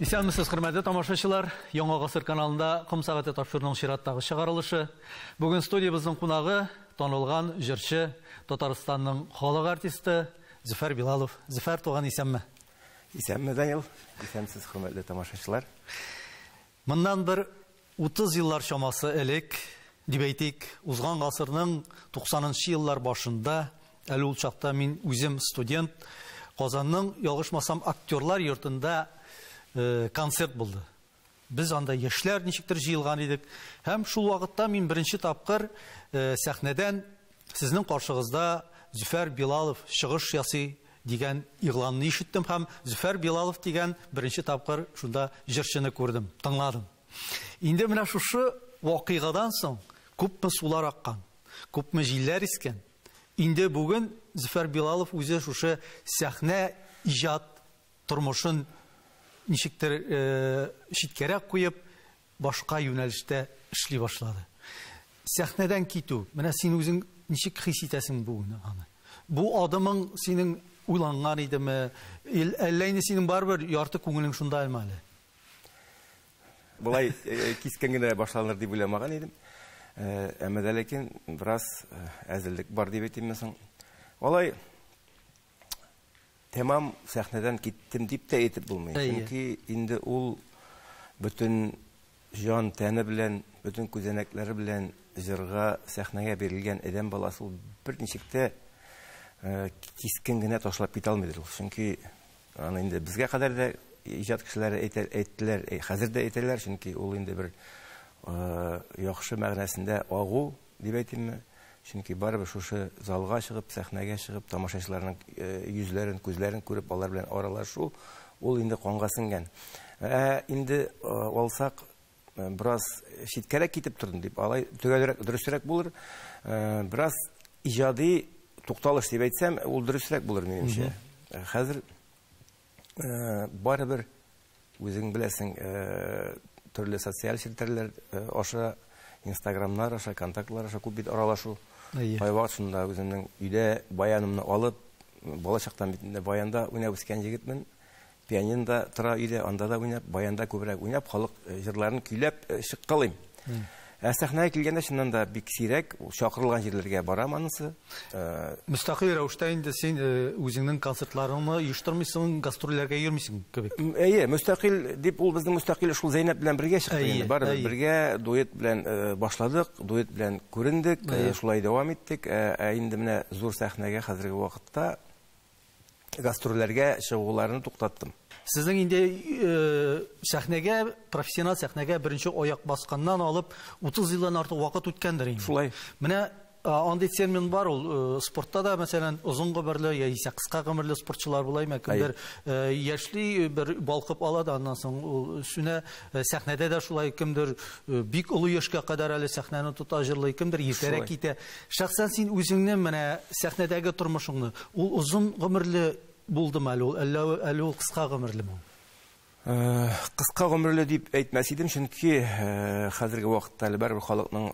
Исәнмесез, хөрмәтле тамашачылар. Яңа гасыр каналында Ком сәгате тапшыруының чираттагы чыгарылышы. Бүген студиябезнең кунагы танылган җырчы, Татарстанның халык артисты Зөфәр Билалов. Зөфәр туган, исәнме? Исәнме, Данил. Исәнсез, хөрмәтле тамашачылар. Моннан бер 30 еллар чамасы элек, дип әйтик, узган гасырның 90 еллар башында, әле ул чакта мин үзем студент, Казанның, ялгышмасам, актерлар йортында концерт булды. Без анда яшьләр ничектер җыелган идек. Һәм шул вакытта мин беренче тапкыр сәхнәдән сезнең каршыгызда Зөфәр Билалов чыгыш ясый дигән игъланны ишеттем һәм Зөфәр Билалов дигән беренче тапкыр шунда җырчыны күрдем, тыңладым. Инде менә шушы вакыйгадан соң күпме сулар аккан, күпме җилләр искән. Инде бүген Зөфәр Билалов үзе шушы сәхнә иҗат тормышын ничектер читкәрәк куеп, башка юнәлештә эшли башлады. Сәхнәдән китү, менә син үзең ничек хис итәсең бүген аны? Бу адымың синең уйланган идеме? Әллә инде синең барыбер ярты күңелең шунда әле? Болай кискен генә башланыр дип уйламаган идем. Әмма дә ләкин бераз әзерлек бар дип әйтимме соң. Алай тәмам сәхнәдән киттем дип тә әйтеп булмый. Чөнки инде ул бөтен җан тәне белән, бөтен күзәнәкләре белән җырга, сәхнәгә бирелгән адәм баласы ул берничек тә кискен генә ташлап китә алмыйдыр ул. Чөнки аны инде безгә кадәр дә иҗат кешеләре әйттеләр, хәзер дә әйтәләр, чөнки ул инде бер яхшы мәгънәсендә агу дип әйтимме? Чөнки барыбер шушы залга чыгып, сәхнәгә чыгып, тамашачыларның йөзләрен, күзләрен күреп, алар белән аралашу, ул инде канга сеңгән. Инде алсак, бераз читкәрәк китеп тордым дип, алай төгәлрәк, дөресрәк булыр. Бераз иҗади тукталыш дип әйтсәм, ул дөресрәк булыр минемчә. Хәзер барыбер үзең беләсең, төрле социаль челтәрләр аша, Инстаграмнар аша, контактлар аша күп бит аралашу. Кайвакыт шунда үземнең өйдә баянымны алып, бала чактан бит инде баянда уйнап үскән егетмен. Пианинода тора өйдә, анда да уйнап, баянда күбрәк уйнап, халык җырларын көйләп чыккалыйм. Ә сәхнәгә килгәндә чыннан да бик сирәк, чакырылган җирләргә барам анысы. Мөстәкыйль рәвештә инде син үзеңнең концертларыңны оештырмыйсың, гастрольләргә йөрмисең кебек. Әйе, мөстәкыйль дип ул безнең мөстәкыйль шул Зәйнәп белән бергә чыкты инде. Барыбер бергә дуэт белән башладык, дуэт белән күрендек, шулай дәвам иттек. Ә инде менә зур сәхнәгә хәзерге вакытта гастрольләргә чыгуларны туктаттым. Сезнең инде сәхнәгә, профессиональ сәхнәгә беренче аяк басканнан алып 30 елдан артык вакыт үткәндер инде. Шулай. Менә андый термин бар ул спортта да, мәсәлән, озын гомерле яисә кыска гомерле спортчылар була, кемдер яшьли бер балкып ала да, аннан соң ул сүнә. Сәхнәдә дә шулай, кемдер бик олы яшькә кадәр әле сәхнәне тота, җырлый, кемдер иртәрәк китә. Шәхсән син үзеңне менә сәхнәдәге тормышыңны, ул озын гомерле булдымы әле ул, әллә ул кыска гомерлеме? Кыска гомерле дип әйтмәс идем, чөнки хәзерге вакытта әле барыбер халыкның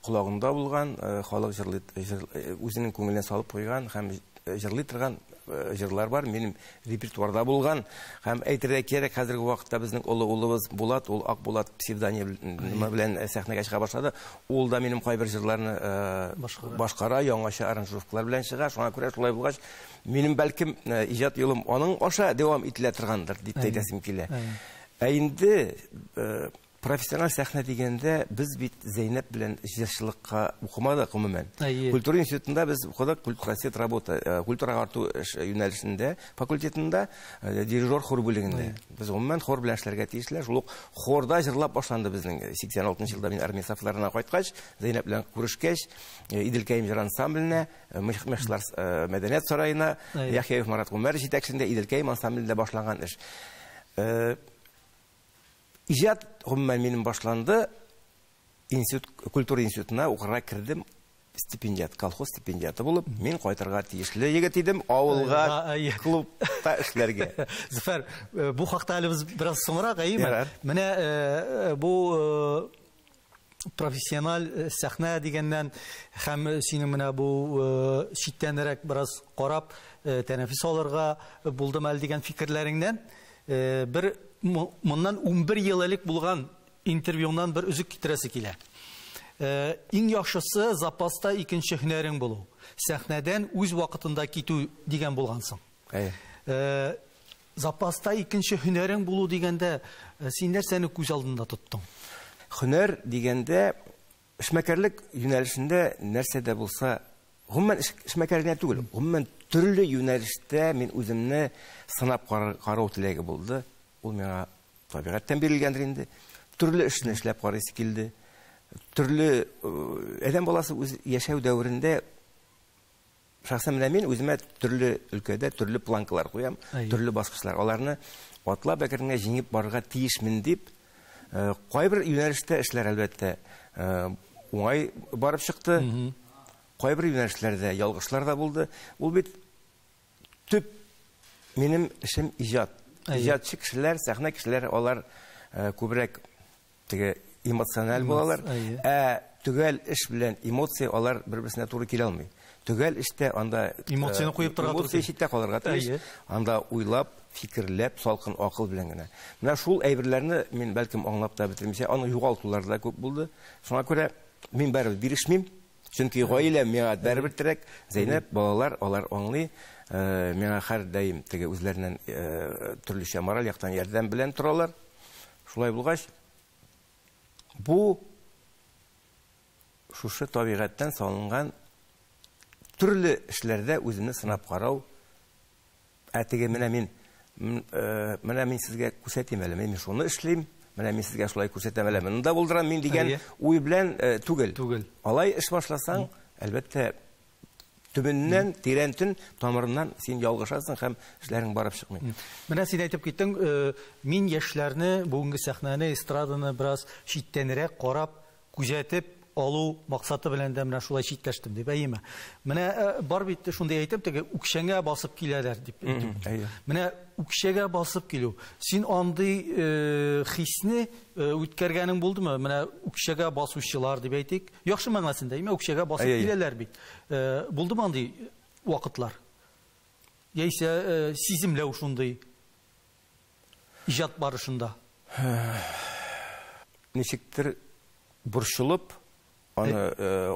колагында булган, халык җырлый, үзенең күңеленә салып куйган һәм җырлый торган җырлар бар, минем репертуарда булган. Һәм әйтергә кирәк, хәзерге вакытта безнең олы улыбыз Булат, ул Ак Булат псевдонимы белән сәхнәгә чыга башлады. Ул да минем кайбер җырларны башкара, яңача аранжировкалар белән чыга. Шуңа күрә шулай булгач, минем бәлкем иҗат юлым аның аша дәвам ителә торгандыр дип әйтәсем килә. Ә инде профессиональ сәхнә дигәндә без бит Зәйнәп белән җырчылыкка укымадык гомумән. Культура институтында без укыдык, культпросвет работа, культура агарту юнәлешендә, факультетында, дирижер хор бүлегендә. Без гомумән хор белән эшләргә тиешләр. Шул ук хорда җырлап башланды безнең. 86 елда мин армия сафларына кайткач, Зәйнәп белән күрешкәч, Иделкәем җыр ансамбленә, Мехлар мәдәният сараена, Яхъяев Марат Гомәр җитәкчелегендә Иделкәем ансамблендә башланган эш. Иҗат гомумән минем башланды. Институт, культура институтына укырга кердем. Стипендиат, колхоз стипендиаты булып, мин кайтырга тиешле егет идем авылга, клубта эшләргә. Зөфәр, бу хакта әле без бераз соңрак, әйеме? Менә бу профессиональ сәхнә дигәннән һәм синең менә бу читтәнрәк бераз карап, тәнәфес алырга булдым әле дигән фикерләреңнән Бер моннан 11 ел элек булган интервьюңнан бер өзек китерәсе килә. Иң яхшысы запаста икенче һөнәрең булу. Сәхнәдән үз вакытында китү дигән булгансың. Запаста икенче һөнәрең булу дигәндә син нәрсәне күз алдында тоттың? Һөнәр дигәндә эшмәкәрлек юнәлешендә нәрсә дә булса, гомумән эшмәкәр генә түгел, гомумән төрле юнәлештә мин үземне сынап карау теләге булды. Ул миңа табигатьтән бирелгәндер инде. Төрле эшне эшләп карыйсы килде. Төрле адәм баласы үз яшәү дәверендә шәхсән менә мин үземә төрле өлкәдә төрле планкалар куям, төрле баскычлар. Аларны атлап әкрен генә җиңеп барырга тиешмен дип, кайбер юнәлештә эшләр әлбәттә уңай барып чыкты. Кайбер юнәлешләрдә ялгышлар да булды. Ул бит төп минем эшем иҗат. Иҗатчы кешеләр, сәхнә кешеләре алар күбрәк теге эмоциональ булалар. Ә төгәл эш белән эмоция алар бер-берсенә туры килә алмый. Төгәл эштә анда эмоцияне куеп торырга эмоция читтә калырга тиеш. Анда уйлап, фикерләп, салкын акыл белән генә. Менә шул әйберләрне мин бәлкем аңлап та бетермичә, аны югалтулар да күп булды. Шуңа күрә мин барыбер бирешмим. Чөнки гаиләм миңа барыбер терәк. Зәйнәп, балалар, алар аңлый. Миңа һәрдаим теге үзләреннән төрлечә мораль яктан ярдәм белән торалар. Шулай булгач, бу шушы табигатьтән салынган төрле эшләрдә үземне сынап карау. Ә теге менә мин, менә мин сезгә күрсәтим әле, мин шуны эшлим, менә мин сезгә шулай күрсәтәм әле, моны да булдырам мин дигән уй белән түгел. Түгел. Алай эш башласаң, әлбәттә, төбеннән, тирәнтен, тамырыннан син ялгышасың һәм эшләрең барып чыкмый. Менә син әйтеп киттең, мин яшьләрне, бүгенге сәхнәне, эстраданы бераз читтәнрәк карап, күзәтеп алу максаты белән дә менә шулай читләштем дип, әйеме? Менә бар бит шундый әйтеп, теге үкчәңә басып киләләр дип. Менә үкчәгә басып килү. Син андый хисне үткәргәнең булдымы? Менә үкчәгә басучылар дип әйтик. Яхшы мәгънәсендә, әйеме? Үкчәгә басып киләләр бит. Булдымы андый вакытлар? Яисә сиземләү шундый иҗат барышында? Ничектер борчылып, аны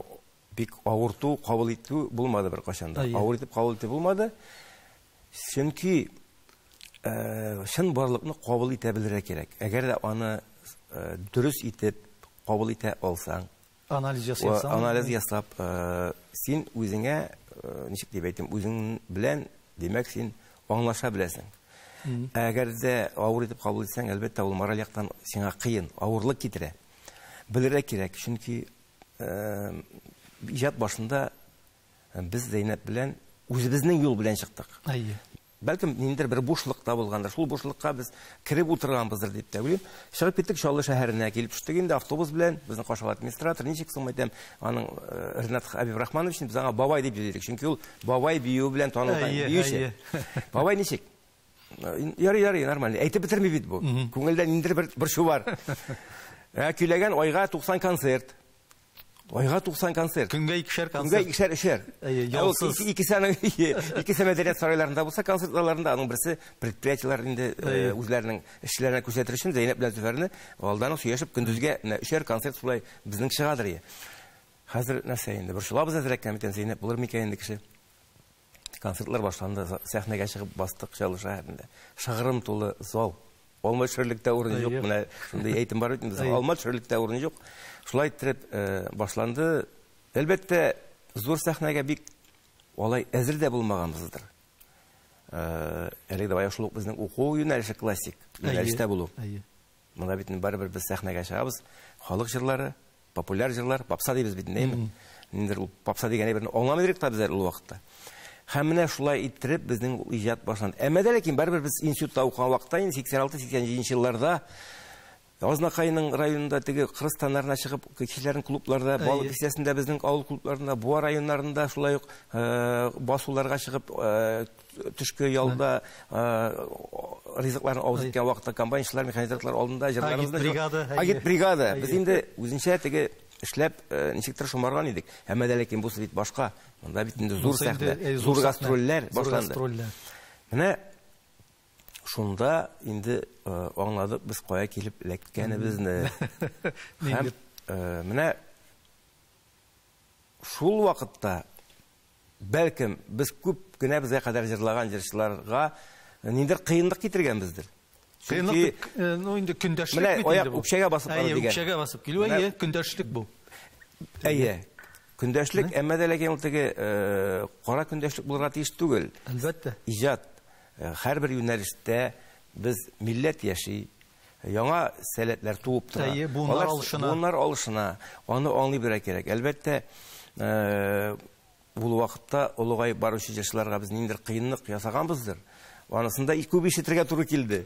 бик авырту, кабул итү булмады бер кашанда. Авыр итеп кабул итү булмады. Чөнки чын барлыкны кабул итә белергә кирәк. Әгәр дә аны дөрес итеп кабул итә алсаң, анализ ясасаң, анализ ясап, син үзеңә, ничек дип әйтим, үзең белән, димәк, син аңлаша беләсең. Әгәр дә авыр итеп кабул итсәң, әлбәттә, ул мораль яктан сиңа кыен, авырлык китерә. Белергә кирәк, чөнки иҗат башында без Зәйнәп белән үзебезнең юл белән чыктык. Бәлкем ниндидер бер бушлык та булгандыр. Шул бушлыкка без кереп утырганбыздыр дип тә уйлыйм. Чыгып киттек, Чаллы шәһәренә килеп төштек инде автобус белән. Безне каршылады администратор, ничек соң әйтәм, аның Ренат Хабибрахманович, без аңа бабай дип йөрдек. Чөнки ул бабай биюе белән танылган биюче. Бабай ничек? Ярый, ярый, нормально. Әйтеп бетерми бит бу. Күңелдә ниндидер бер борчу бар. Көйләгән айга 90 концерт. Айга 90 концерт. Көнгә икешәр концерт. Көнгә икешәр, өчәр. Әйе, ялсыз. Икесе мәдәният сарайларында булса, концерт залларында, аның берсе предприятиеләр инде, үзләренең эшчеләренә күрсәтер өчен Зәйнәп белән Зөфәрне алдан ук сөйләшеп көндезгә менә өчәр концерт шулай безнең чыгадыр ие. Хәзер нәрсә инде, борчылабыз әзрәк кәмитән Зәйнәп булыр микән инде кеше. Концертлар башланды, сәхнәгә чыгып бастык Чаллы шәһәрендә. Шыгрым тулы зал. Алма төшерлек тә урын юк, менә шундый әйтем бар бит инде, алма төшерлек тә урын юк. Шулай иттереп башланды. Әлбәттә, зур сәхнәгә бик алай әзер дә булмаганбыздыр. Әлеге дә бая шул ук безнең уку юнәлеше классик юнәлештә булу. Монда бит инде барыбер без сәхнәгә чыгабыз. Халык җырлары, популяр җырлар, попса дибез бит инде, әйеме? Ниндидер ул попса дигән әйберне аңламый идек та без әле ул вакытта. Һәм менә шулай иттереп безнең ул иҗат башланды. Әмма дә ләкин барыбер без институтта укыган вакытта, инде сиксән алты, сиксән җиденче елларда Азнакайның районында теге Кыргызстаннарына чыгып, кешеләрнең клубларда, Балык бистәсендә, безнең авыл клубларында, Буа районнарында шулай ук басуларга чыгып, төшке ялда ризыкларын авыз иткән вакытта комбайнчылар, механизаторлар алдында җырларыбызны Агитбригада, әйе. Агитбригада. Без инде үзенчә теге эшләп, ничектер шомарган идек. Әмма дә ләкин бусы бит башка. Монда бит инде зур Бусы инде, сәхнә, зур зур сәхнә. гастрольләр Зур башланды. гастрольләр. Менә Шунда инде аңладык без кая килеп эләккәнебезне. Һәм менә шул вакытта бәлкем без күп кенә безгә кадәр җырлаган җырчыларга ниндидер кыенлык китергәнбездер. Кыенлык, ну инде көндәшлек бит инде. Менә үкчәгә басып бару дигән. Үкчәгә басып килү, әйе, көндәшлек бу. Әйе. Көндәшлек, әмма дә ләкин ул теге кара көндәшлек булырга тиеш түгел. Әлбәттә. Иҗат һәрбер юнәлештә без милләт яши, яңа сәләтләр туып тора. Әйе, буыннар алышына. Буыннар алышына. Аны аңлый белергә кирәк. Әлбәттә, ул вакытта олыгаеп баручы җырчыларга без ниндидер кыенлык ясаганбыздыр. Анысын да күп ишетергә туры килде.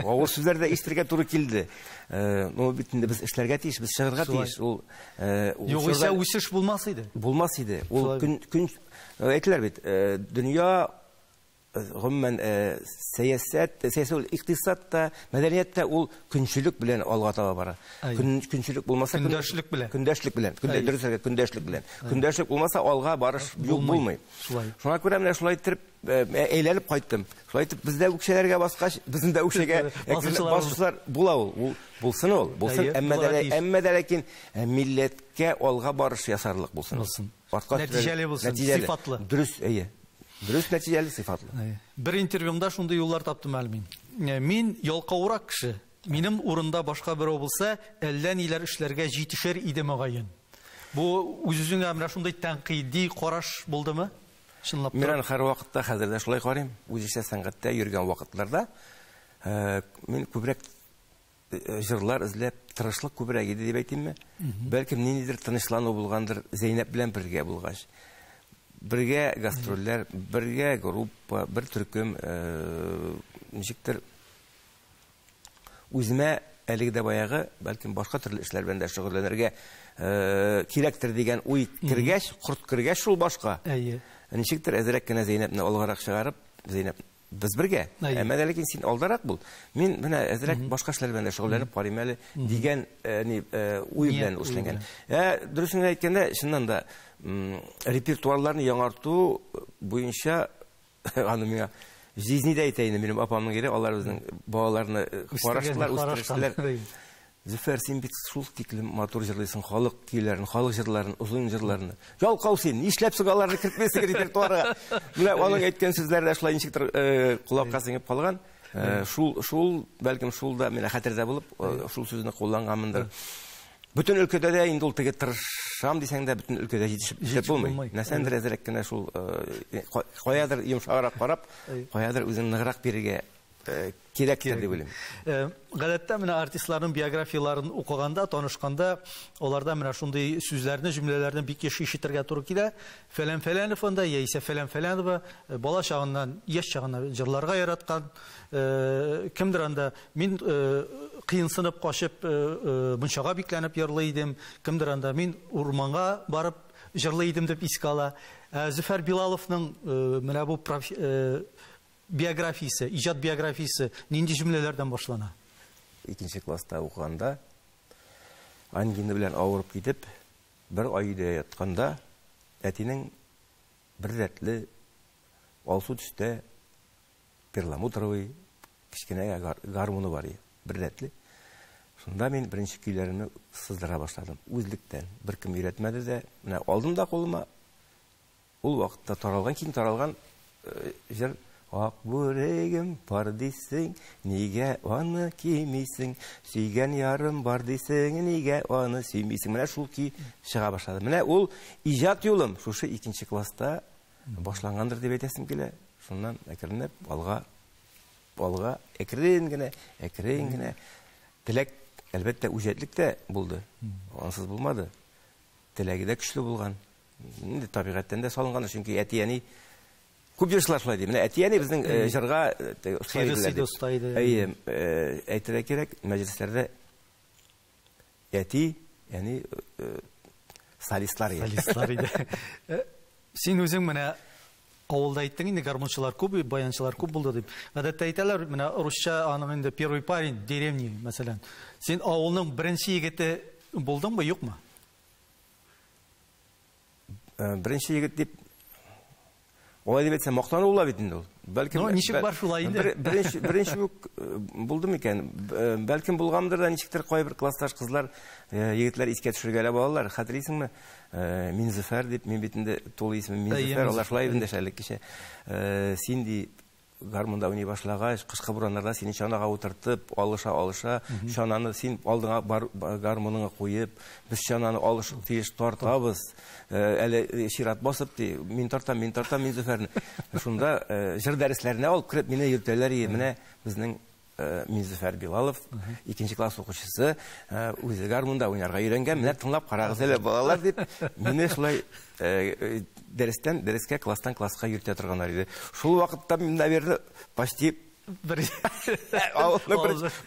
Авыр сүзләр дә ишетергә туры килде. Ну бит инде без эшләргә тиеш, без чыгарга тиеш. Ул югыйсә үсеш булмас иде. Булмас иде. Ул көн көн әйтеләр бит, дөнья гомумән сәясәт, сәясәт, икътисад та, мәдәният тә ул көнчелек белән алга таба бара. Көнчелек булмаса, көндәшлек белән. Көндәшлек белән. Дөресрәге көндәшлек белән. Көндәшлек булмаса алга барыш юк булмый. Шуңа күрә менә шулай итеп әйләнеп кайттым. Шулай итеп бездә үкчәләргә баскач, безнең дә үкчәгә басучылар була ул. Ул булсын ул, булсын. Әмма дә ләкин милләткә алга барыш ясарлык булсын. Нәтиҗәле булсын, сыйфатлы. Дөрес, әйе. Дөрес, нәтиҗәле, сыйфатлы. Бер интервьюмда шундый юллар таптым әле мин. Мин ялкаурак кеше. Минем урында башка берәү булса, әллә ниләр эшләргә җитешер иде мөгаен. Бу үз-үзеңә менә шундый тәнкыйди караш булдымы? Чынлап торып. Мин һәр вакытта хәзер дә шулай карыйм. Үзешчә сәнгатьтә йөргән вакытларда мин күбрәк җырлар эзләп, тырышлык күбрәк иде дип әйтимме? Бәлкем ниндидер тынычлану булгандыр Зәйнәп белән бергә булгач. Бергә гастрольләр, бергә группа, бер төркем, ничектер үземә әлеге дә баягы, бәлкем башка төрле эшләр белән дә шөгыльләнергә кирәктер дигән уй кергәч, корт кергәч шул башка. Әйе. Ничектер әзрәк кенә Зәйнәпне алгарак чыгарып, Зәйнәп без бергә. Әмма дә ләкин син алдарак бул. Мин менә әзрәк башка эшләр белән дә шөгыльләнеп карыйм әле дигән уй белән эшләнгән. Дөресен әйткәндә, чыннан да репертуарларны яңарту буенча аны миңа жизни дә әйтә инде минем апамның ире, алар безнең балаларны караштылар, үстерештеләр. Зөфәр, син бит шул тиклем матур җырлыйсың, халык көйләрен, халык җырларын, озын җырларны. Ялкау син, нишләп соң аларны кертмисең репертуарга? Менә аның әйткән сүзләре дә шулай ничектер колакка сеңеп калган. Шул, бәлкем шул да менә хәтердә булып, шул сүзне кулланганмындыр. Бөтен өлкәдә дә инде ул теге тырышам дисәң дә бөтен өлкәдә җитешеп булмый. Нәрсәндер әзрәк кенә шул каядыр йомшаграк карап, каядыр үзен ныграк бирергә кирәктер дип уйлыйм. Гадәттә менә артистларның биографияларын укыганда, танышканда, аларда менә шундый сүзләрне, җөмләләрне бик еш ишетергә туры килә. Фәлән Фәләнов анда яисә Фәлән Фәләнова бала чагыннан, яшь чагыннан җырларга яраткан. Кемдер анда мин кыенсынып качып мунчага бикләнеп йырлый идем, кемдер анда мин урманга барып җырлый идем дип искә ала. Зөфәр Билаловның менә бу биографиясе, иҗат биографиясе нинди җөмләләрдән башлана? Икенче класста укыганда ангина белән авырып китеп, бер ай өйдә ятканда әтинең бер рәтле алсу төстә перламутровый кечкенә гармоны бар иде, бер рәтле. Шунда мин беренче көйләремне сыздыра башладым. Үзлектән беркем өйрәтмәде дә, менә алдым да кулыма. Ул вакытта таралган, киң таралган җыр Ак бүрегем бар дисең, нигә аны кимисең? Сөйгән ярым бар дисең, нигә аны сөймисең? Менә шул көй чыга башлады. Менә ул иҗат юлым шушы икенче класста башлангандыр дип әйтәсем килә. Шуннан әкренләп алга, алга, әкрен генә, әкрен генә. Теләк, әлбәттә, үҗәтлек тә булды. Ансыз булмады. Теләге дә көчле булган. Инде табигатьтән дә салынган, чөнки әти-әни күп җырчылар шулай ди. Менә әти-әни безнең җырга оста иде. Әйе, әйтергә кирәк, мәҗлесләрдә әти, әни солистлар иде. Солистлар иде. Син үзең менә авылда әйттең инде, гармунчылар күп, баянчылар күп булды дип. Гадәттә әйтәләр, менә русча аның инде первый парень деревни, мәсәлән. Син авылның беренче егете булдыңмы, юкмы? Беренче егет дип Алай дип әйтсәм, мактану була бит инде ул. Бәлкем Ну, ничек бар шулай инде. Беренче үк булды микән? Бәлкем булгандыр да, ничектер кайбер классташ кызлар, егетләр искә төшергәләп алалар. Хәтерлисеңме? Минзөфәр дип, мин бит инде тулы исемем Минзөфәр, алар шулай эндәшә элеккечә. Син ди гармунда уйный башлагач, кышкы бураннарда сине чанага утыртып, алыша-алыша, чананы син алдыңа бар, гармуныңа куеп, без чананы алышып тиеш тартабыз. Әле чират басып ди, мин тартам, мин тартам Минзөфәрне. Шунда җыр дәресләренә алып кереп мине йөртәләр иде. Менә безнең Минзөфәр Билалов, икенче класс укучысы, үзе гармунда уйнарга өйрәнгән. Менә тыңлап карагыз әле, балалар дип, мине шулай дәрестән дәрескә, класстан класска йөртә торганнар иде. Шул вакытта мин, наверное, почти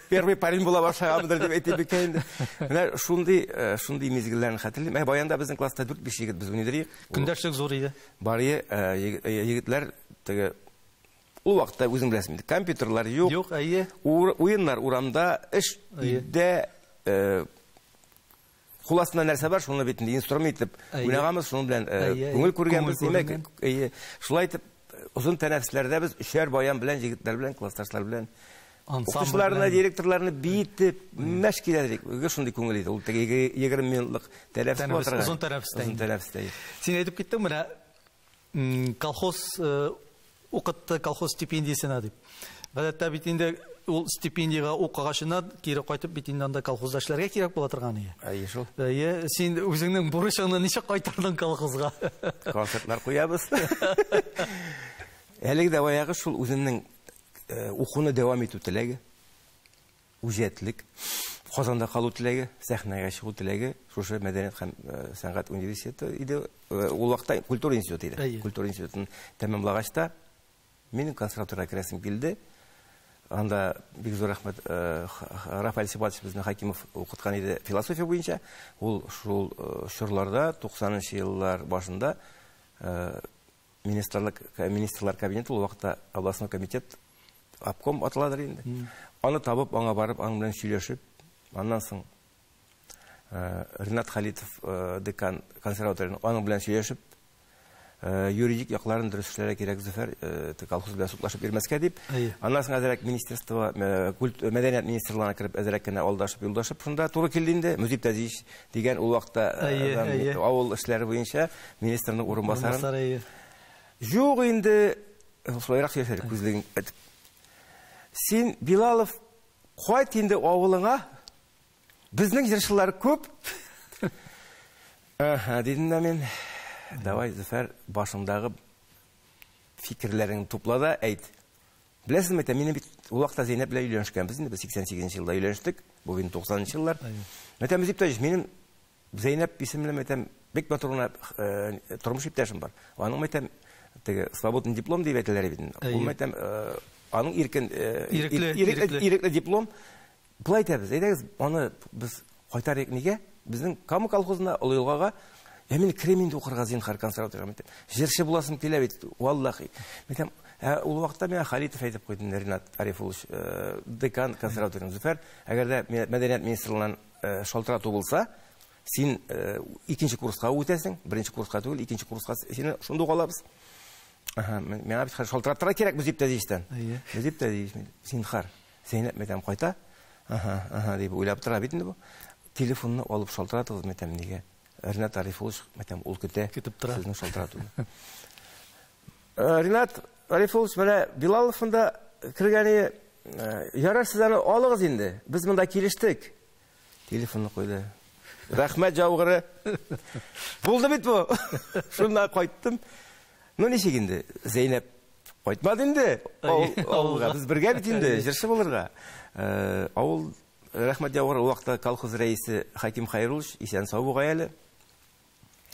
первый парень була башлаганмындыр дип әйтеп икән инде. Менә шундый мизгелләрне хәтерлим. Ә баянда безнең класста 4-5 егет без уйный идек. Көндәшлек зур иде. Бар егетләр теге ул вакытта үзең беләсең инде, компьютерлар юк. Юк, әйе. Уеннар урамда, эш өйдә, кул астында нәрсә бар, шуны бит инде инструмент итеп уйнаганбыз, шуның белән күңел күргәнбез, димәк, әйе. Шулай итеп, озын тәнәфесләрдә без өчәр баян белән, егетләр белән, классташлар белән укытучыларны, директорларны биетеп, мәш килә идек. Гел шундый күңел иде. Ул теге 20 минутлык тәнәфес була торган. Озын тәнәфестә. Озын тәнәфестә. Син әйтеп киттең, менә колхоз укытты, колхоз стипендиясенә дип. Гадәттә бит инде ул стипендиягә укыгачына кире кайтып бит инде анда колхозда эшләргә кирәк була торган иде. Әйе шул. Әйе, син үзеңнең бурычыңны ничек кайтардың колхозга? Концертлар куябыз. Әлеге дә баягы шул үземнең укуны дәвам итү теләге, үҗәтлек, Казанда калу теләге, сәхнәгә чыгу теләге, шушы мәдәният һәм сәнгать университеты иде. Ул вакытта культура институты иде. Культура институтын тәмамлагач та минем консерваториягә керәсем килде. Анда бик зур рәхмәт, Рафаэль Сибатович безне Хакимов укыткан иде философия буенча. Ул шул чорларда, туксанынчы еллар башында, министрлар кабинеты, ул вакытта областной комитет, обком аталадыр инде. Аны табып, аңа барып, аның белән сөйләшеп, аннан соң Ринат Халитов, декан консерваторияның, аның белән сөйләшеп, юридик якларын дөрес эшләргә кирәк, Зөфәр, колхоз белән судлашып йөрмәскә дип. Аннан соң әзрәк министерство, мәдәният министрлыгына кереп, әзрәк кенә алдашып, юлдашып, шунда туры килде инде. Мөзип Тәзиевич дигән ул вакытта, авыл эшләре буенча министрның урынбасары. Урынбасары. Юк инде, шулайрак сөйләшәлек, күзлеген әйтеп. Син, Билалов, кайт инде авылыңа, безнең җырчылар күп. Аһа, дидем дә мин. Давай, Зөфәр, башыңдагы фикерләреңне тупла да әйт. Беләсезме, әйтәм, минем бит ул вакытта Зәйнәп белән өйләнешкәнбез инде, без сиксән сигезенче елда өйләнештек, бу инде туксанынчы еллар. Әйтәм, Мөзип Таҗич, минем Зәйнәп исемле, әйтәм, бик матур гына тормыш иптәшем бар. Аның, әйтәм, теге свободный диплом дип әйтәләр бит инде. Ул, әйтәм, аның ирекле диплом. Былай әйтәбез, әйдәгез, аны без кайтарыйк нигә? Безнең Кама колхозына, Олы Елгага. Я мин керәм инде укырга зинһар консерваториягә, әйтәм. Җырчы буласым килә бит, валлахи. Әйтәм, ул вакытта миңа Халитов әйтеп куйды, Ринат Арифуллович, декан консерваторияның, Зөфәр, әгәр дә мәдәният министрлыгыннан шалтырату булса, син икенче курска үтәсең, беренче курска түгел, икенче курска сине шунда ук алабыз. Аһа, миңа бит хәзер шалтыраттырга кирәк Мөзип Тәзиевичтән. Мөзип Тәзиевич, зинһар, Зәйнәп мәйтәм кайта. Аһа, аһа дип уйлап тора бит инде бу. Телефонны алып шалтыратыгыз мәйтәм нигә? Ринат Арифуллович мәйтәм ул көтә. Көтеп тора. Сезнең шалтыратуны. Ринат Арифуллович, менә Билалов монда кергәне, ярар, сез аны алыгыз инде. Без монда килештек. Телефонны куйды. Рәхмәт жаугыры. Булды бит бу. Шунда кайттым. Ну ничек инде? Зәйнәп кайтмады инде. Авылга. Без бергә бит инде, җырчы булырга. Авыл Рәхмәт жаугыры ул вакытта колхоз рәисе Хаким Хайруллович исән сау бугай әле.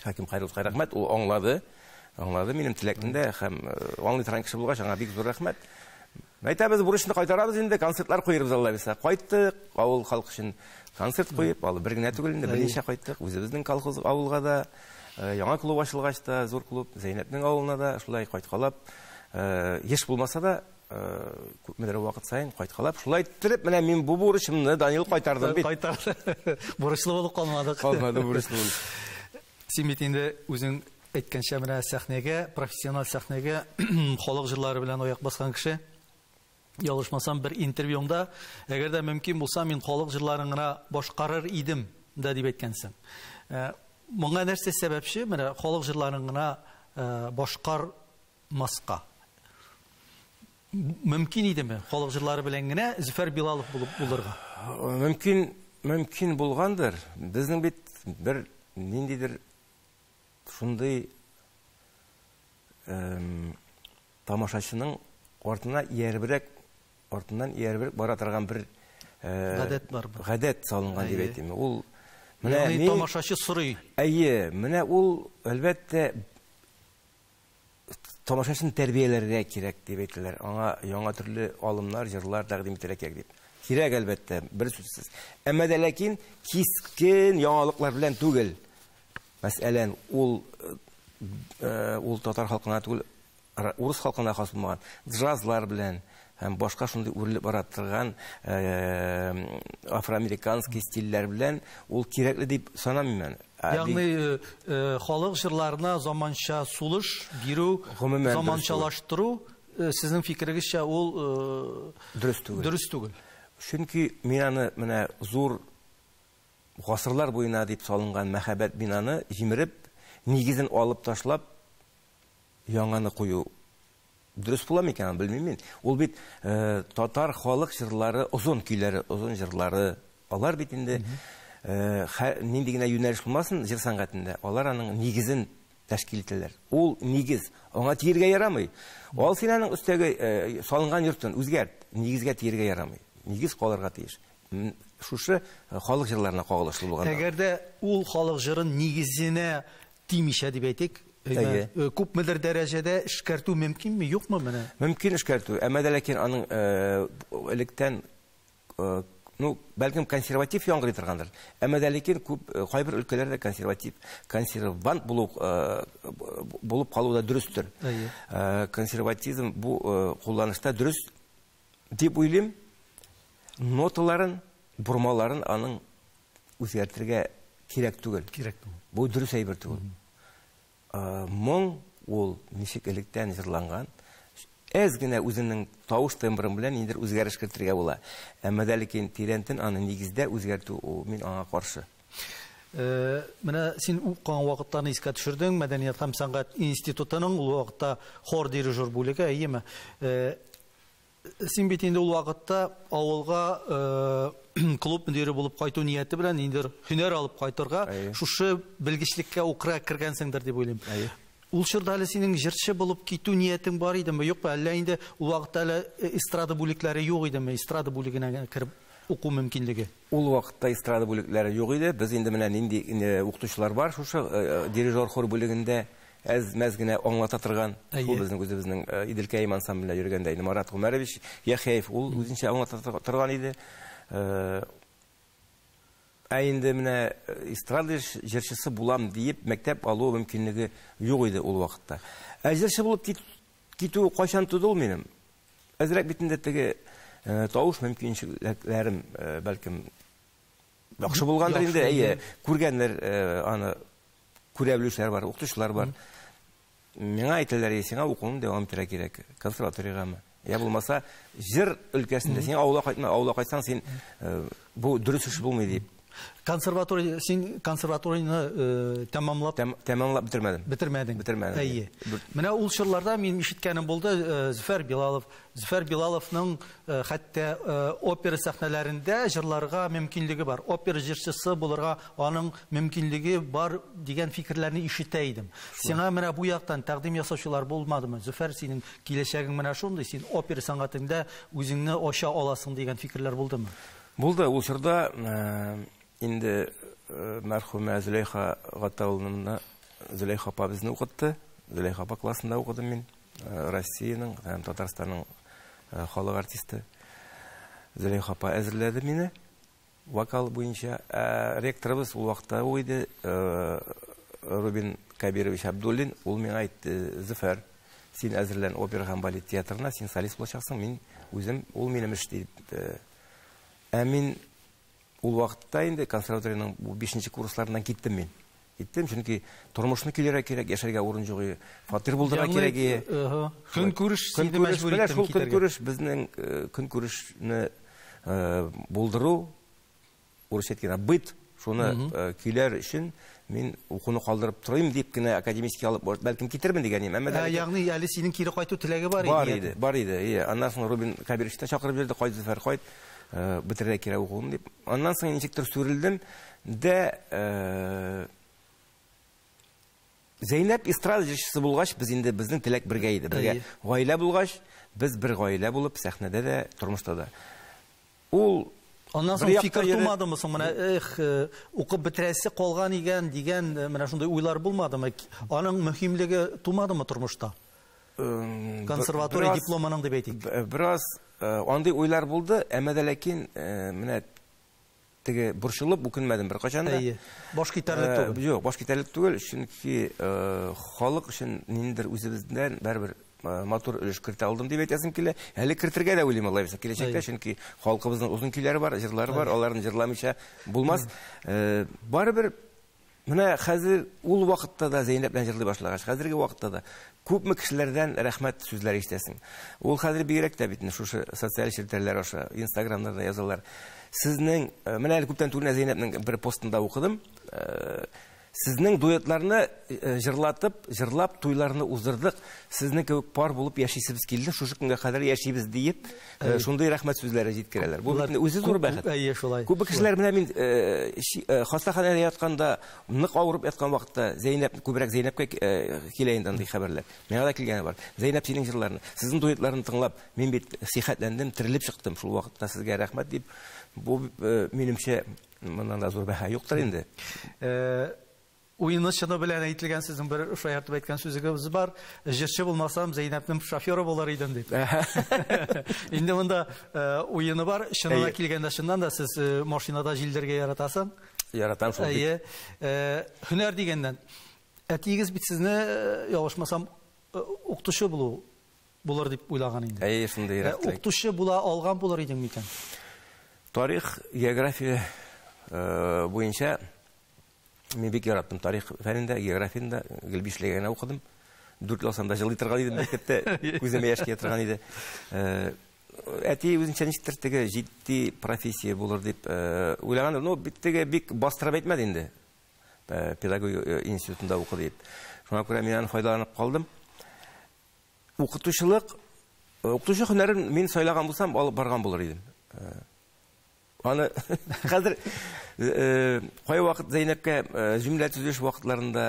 Хаким Хайрулловичка рәхмәт, ул аңлады. Аңлады минем теләкне дә һәм аңлый торган кеше булгач, аңа бик зур рәхмәт. Әйтәбез, бурычны кайтарабыз инде, концертлар куйырбыз Алла бирсә. Кайттык, авыл халкы өчен концерт куеп, алы бер генә түгел инде, берничә кайттык. Үзебезнең колхоз авылга да, яңа клуб ачылгач та, зур клуб, Зәйнәпнең авылына да шулай кайткалап, еш булмаса да, күпмедер вакыт саен кайткалап, шулай иттереп, менә мин бу бурычымны Данил кайтардым бит. Кайтарды. Бурычлы булып калмадык. Калмады бурычлы булып. Син бит инде үзең әйткәнчә, менә сәхнәгә, профессиональ сәхнәгә халык җырлары белән аяк баскан кеше. Ялгышмасам, бер интервьюңда, әгәр дә мөмкин булса, мин халык җырларын гына башкарыр идем дә дип әйткәнсең. Моңа нәрсә сәбәпче? Менә халык җырларын гына башкармаска. Мөмкин идеме халык җырлары белән генә Зөфәр Билалов булып булырга? Мөмкин, мөмкин булгандыр. Безнең бит бер ниндидер шундый тамашачының артына ияребрәк, артыннан ияребрәк бара торган бер гадәт бар. Гадәт салынган дип әйтим. Ул менә мин, тамашачы сорый. Әйе, менә ул әлбәттә тамашачыны тәрбияләргә кирәк дип әйтәләр. Аңа яңа төрле алымнар, җырлар тәкъдим итәргә кирәк дип. Кирәк әлбәттә, бер сүзсез. Әмма дә ләкин кискен яңалыклар белән түгел. Мәсәлән, ул татар халкына түгел, урыс халкына хас булмаган джазлар белән һәм башка шундый үрелеп бара торган афроамериканский стильләр белән ул кирәкле дип санамыйм мин. Ягъни халык җырларына заманча сулыш бирү, заманчалаштыру сезнең фикерегезчә ул дөрес түгел. Дөрес түгел. Чөнки мин аны менә зур гасырлар буена дип салынган мәхәббәт бинаны җимереп, нигезен алып ташлап, яңаны кую дөрес була микән, белмим мин. Ул бит татар халык җырлары, озын көйләре, озын җырлары, алар бит инде нинди генә юнәлеш булмасын җыр сәнгатендә, алар аның нигезен тәшкил итәләр. Ул нигез, аңа тиергә ярамый. Ал син аның өстәге салынган йортын үзгәрт, нигезгә тиергә ярамый. Нигез калырга тиеш. Шушы халык җырларына кагылышлы булган. Әгәр дә ул халык җырын нигезенә тимичә дип әйтик, күпмедер дәрәҗәдә эшкәртү мөмкинме, юкмы менә? Мөмкин эшкәртү, әмма дә ләкин аның электән, ну, бәлкем консерватив яңгырый торгандыр. Әмма дә ләкин күп кайбер өлкәләрдә консерватив, консервант булып калу да дөрестер. Консерватизм бу кулланышта дөрес дип уйлыйм. Ноталарын, бормаларын аның үзгәртергә кирәк түгел. Кирәк түгел. Бу дөрес әйбер түгел. Моң ул ничек электән җырланган, әз генә үзенең тавыш тембрын белән ниндидер үзгәреш кертергә була. Әмма дә ләкин тирәнтен аны нигездә үзгәртү, мин аңа каршы. Менә син укыган вакытларны искә төшердең, Мәдәният һәм сәнгать институтының ул вакытта хор дирижер бүлеге, әйеме? Син бит инде ул вакытта авылга клуб мөдире булып кайту нияте белән ниндидер һөнәр алып кайтырга, шушы белгечлеккә укырга кергәнсеңдер дип уйлыйм. Ул чорда әле синең җырчы булып китү ниятең бар идеме, юкмы? Әллә инде ул вакытта әле эстрада бүлекләре юк идеме? Эстрада бүлегенә кереп уку мөмкинлеге? Ул вакытта эстрада бүлекләре юк иде. Без инде менә нинди укытучылар бар шушы дирижер хор бүлегендә әз-мәз генә аңлата торган. Ул безнең үзебезнең Иделкәем ансамблендә йөргәндә инде Марат Гомәрович Яхяев ул үзенчә аңлата торган иде. Ә инде менә эстрада җырчысы булам диеп мәктәп алу мөмкинлеге юк иде ул вакытта. Ә җырчы булып китү кайчан туды ул минем? Әзрәк бит инде теге тавыш мөмкинчелекләрем бәлкем яхшы булгандыр инде, әйе, күргәннәр аны күрә белүчеләр бар, укытучылар бар. Миңа әйтәләр, сиңа укуны дәвам итәргә кирәк, консерваториягәме? Я булмаса, җыр өлкәсендә син авылга кайтма, авылга кайтсаң син бу дөрес эш булмый дип. Консерватория, син консерваторияне тәмамлап тәмамлап бетермәдем. Бетермәдең. Бетермәдем. Әйе. Менә ул чорларда мин ишеткәнем булды, Зөфәр Билалов, Зөфәр Билаловның хәтта опера сәхнәләрендә җырларга мөмкинлеге бар. Опера җырчысы булырга аның мөмкинлеге бар дигән фикерләрне ишетә идем. Сиңа менә бу яктан тәкъдим ясаучылар булмадымы? Зөфәр, синең киләчәгең менә шундый, син опера сәнгатендә үзеңне ача аласың дигән фикерләр булдымы? Булды. Ул чорда инде мәрхүмә Зөләйха Гатаулловна, Зөләйха апа безне укытты. Зөләйха апа классында укыдым мин. Россиянең һәм Татарстанның халык артисты Зөләйха апа әзерләде мине вокал буенча. Ректорыбыз ул вакытта ул иде, Рубин Кабирович Абдуллин. Ул миңа әйтте: Зөфәр, син әзерлән опера һәм балет театрына, син солист булачаксың, мин үзем, ул минем эш дип. Ә мин ул вакытта инде консерваториянең бу 5нче курсларыннан киттем мин. Киттем, чөнки тормышны көйләргә кирәк, яшәргә урын юк, фатир булдырырга кирәк. Көнкүреш сине мәҗбүр итте шул көнкүреш безнең көнкүрешне булдыру, урысча әйткәндә, быт, шуны көйләр өчен мин укуны калдырып торыйм дип кенә академический алып, бәлкем китермен дигән идем. Әмма ягъни әле синең кире кайту теләге бар иде. Бар иде, бар иде. Ие, аннан соң Рубин Кабирович та чакырып җибәрде, кайт, Зөфәр, кайт, бетерергә кирәк укуын дип. Аннан соң ничектер сүрелдем дә, Зәйнәп эстрада җырчысы булгач, без инде безнең теләк бергә иде. Бергә гаилә булгач, без бер гаилә булып сәхнәдә дә, тормышта да. Ул аннан соң фикер тумадымы соң, менә эх, укып бетерәсе калган икән дигән менә шундый уйлар булмадымы? Аның мөһимлеге тумадымы тормышта? Консерватория дипломының дип әйтик. Бераз андый уйлар булды, әмма дә ләкин менә теге борчылып үкенмәдем беркайчан да. Әйе. Баш китәрлек түгел. Юк, баш китәрлек түгел, чөнки халык өчен ниндидер үзебездән барыбер матур өлеш кертә алдым дип әйтәсем килә. Әле кертергә дә уйлыйм, Алла бирсә, киләчәктә, чөнки халкыбызның озын көйләре бар, җырлары бар, аларны җырламыйча булмас. Барыбер менә хәзер ул вакытта да Зәйнәп белән җырлый башлагач, хәзерге вакытта да күпме кешеләрдән рәхмәт сүзләре ишетәсең. Ул хәзер бигрәк тә бит шушы социаль челтәрләр аша, Инстаграмнарда язалар. Сезнең, менә әле күптән түгел Зәйнәпнең бер постында укыдым. Сезнең дуэтларны җырлатып, җырлап туйларны уздырдык. Сезнең кебек пар булып яшисебез килде, шушы көнгә кадәр яшибез диеп, шундый рәхмәт сүзләре җиткерәләр. Бу бит үзе зур бәхет. Әйе, шулай. Күп кешеләр менә мин хастаханәдә ятканда, нык авырып яткан вакытта Зәйнәп, күбрәк Зәйнәпкә килә инде андый хәбәрләр. Миңа да килгәне бар. Зәйнәп, синең җырларны, сезнең дуэтларны тыңлап, мин бит сихәтләндем, терелеп чыктым шул вакытта, сезгә рәхмәт дип. Бу минемчә моннан да зур бәһа юктыр инде. Уйыны чыны белән әйтелгән сезнең бер шаяртып әйткән сүзегез бар. Җырчы булмасам, Зәйнәпнең шоферы булыр идем дип. Инде монда уйыны бар. Чынына килгәндә, чыннан да сез машинада җилдергә яратасың. Яратам шул. Әйе. Һөнәр дигәннән, әтиегез бит сезне, ялгышмасам, укытучы булу булыр дип уйлаган инде. Әйе, шундый рәхмәт. Укытучы була алган булыр идең микән? Тарих, география буенча мин бик яраттым. Тарих фәнендә, географияндә гел бишлегә генә укыдым. 4 ел алсам да җылый торган идем мәктәптә, күземә яшь килә торган иде. Әти үзенчә ничектер теге җитди профессия булыр дип уйлаган. Ну, бит теге бик бастырып әйтмәде инде. Педагогия институтында укы дип. Шуңа күрә мин аны файдаланып калдым. Укытучылык, укытучы һөнәрен мин сайлаган булсам, алып барган булыр идем. Аны хәзер кайвакыт Зәйнәпкә җөмлә төзелеш вакытларында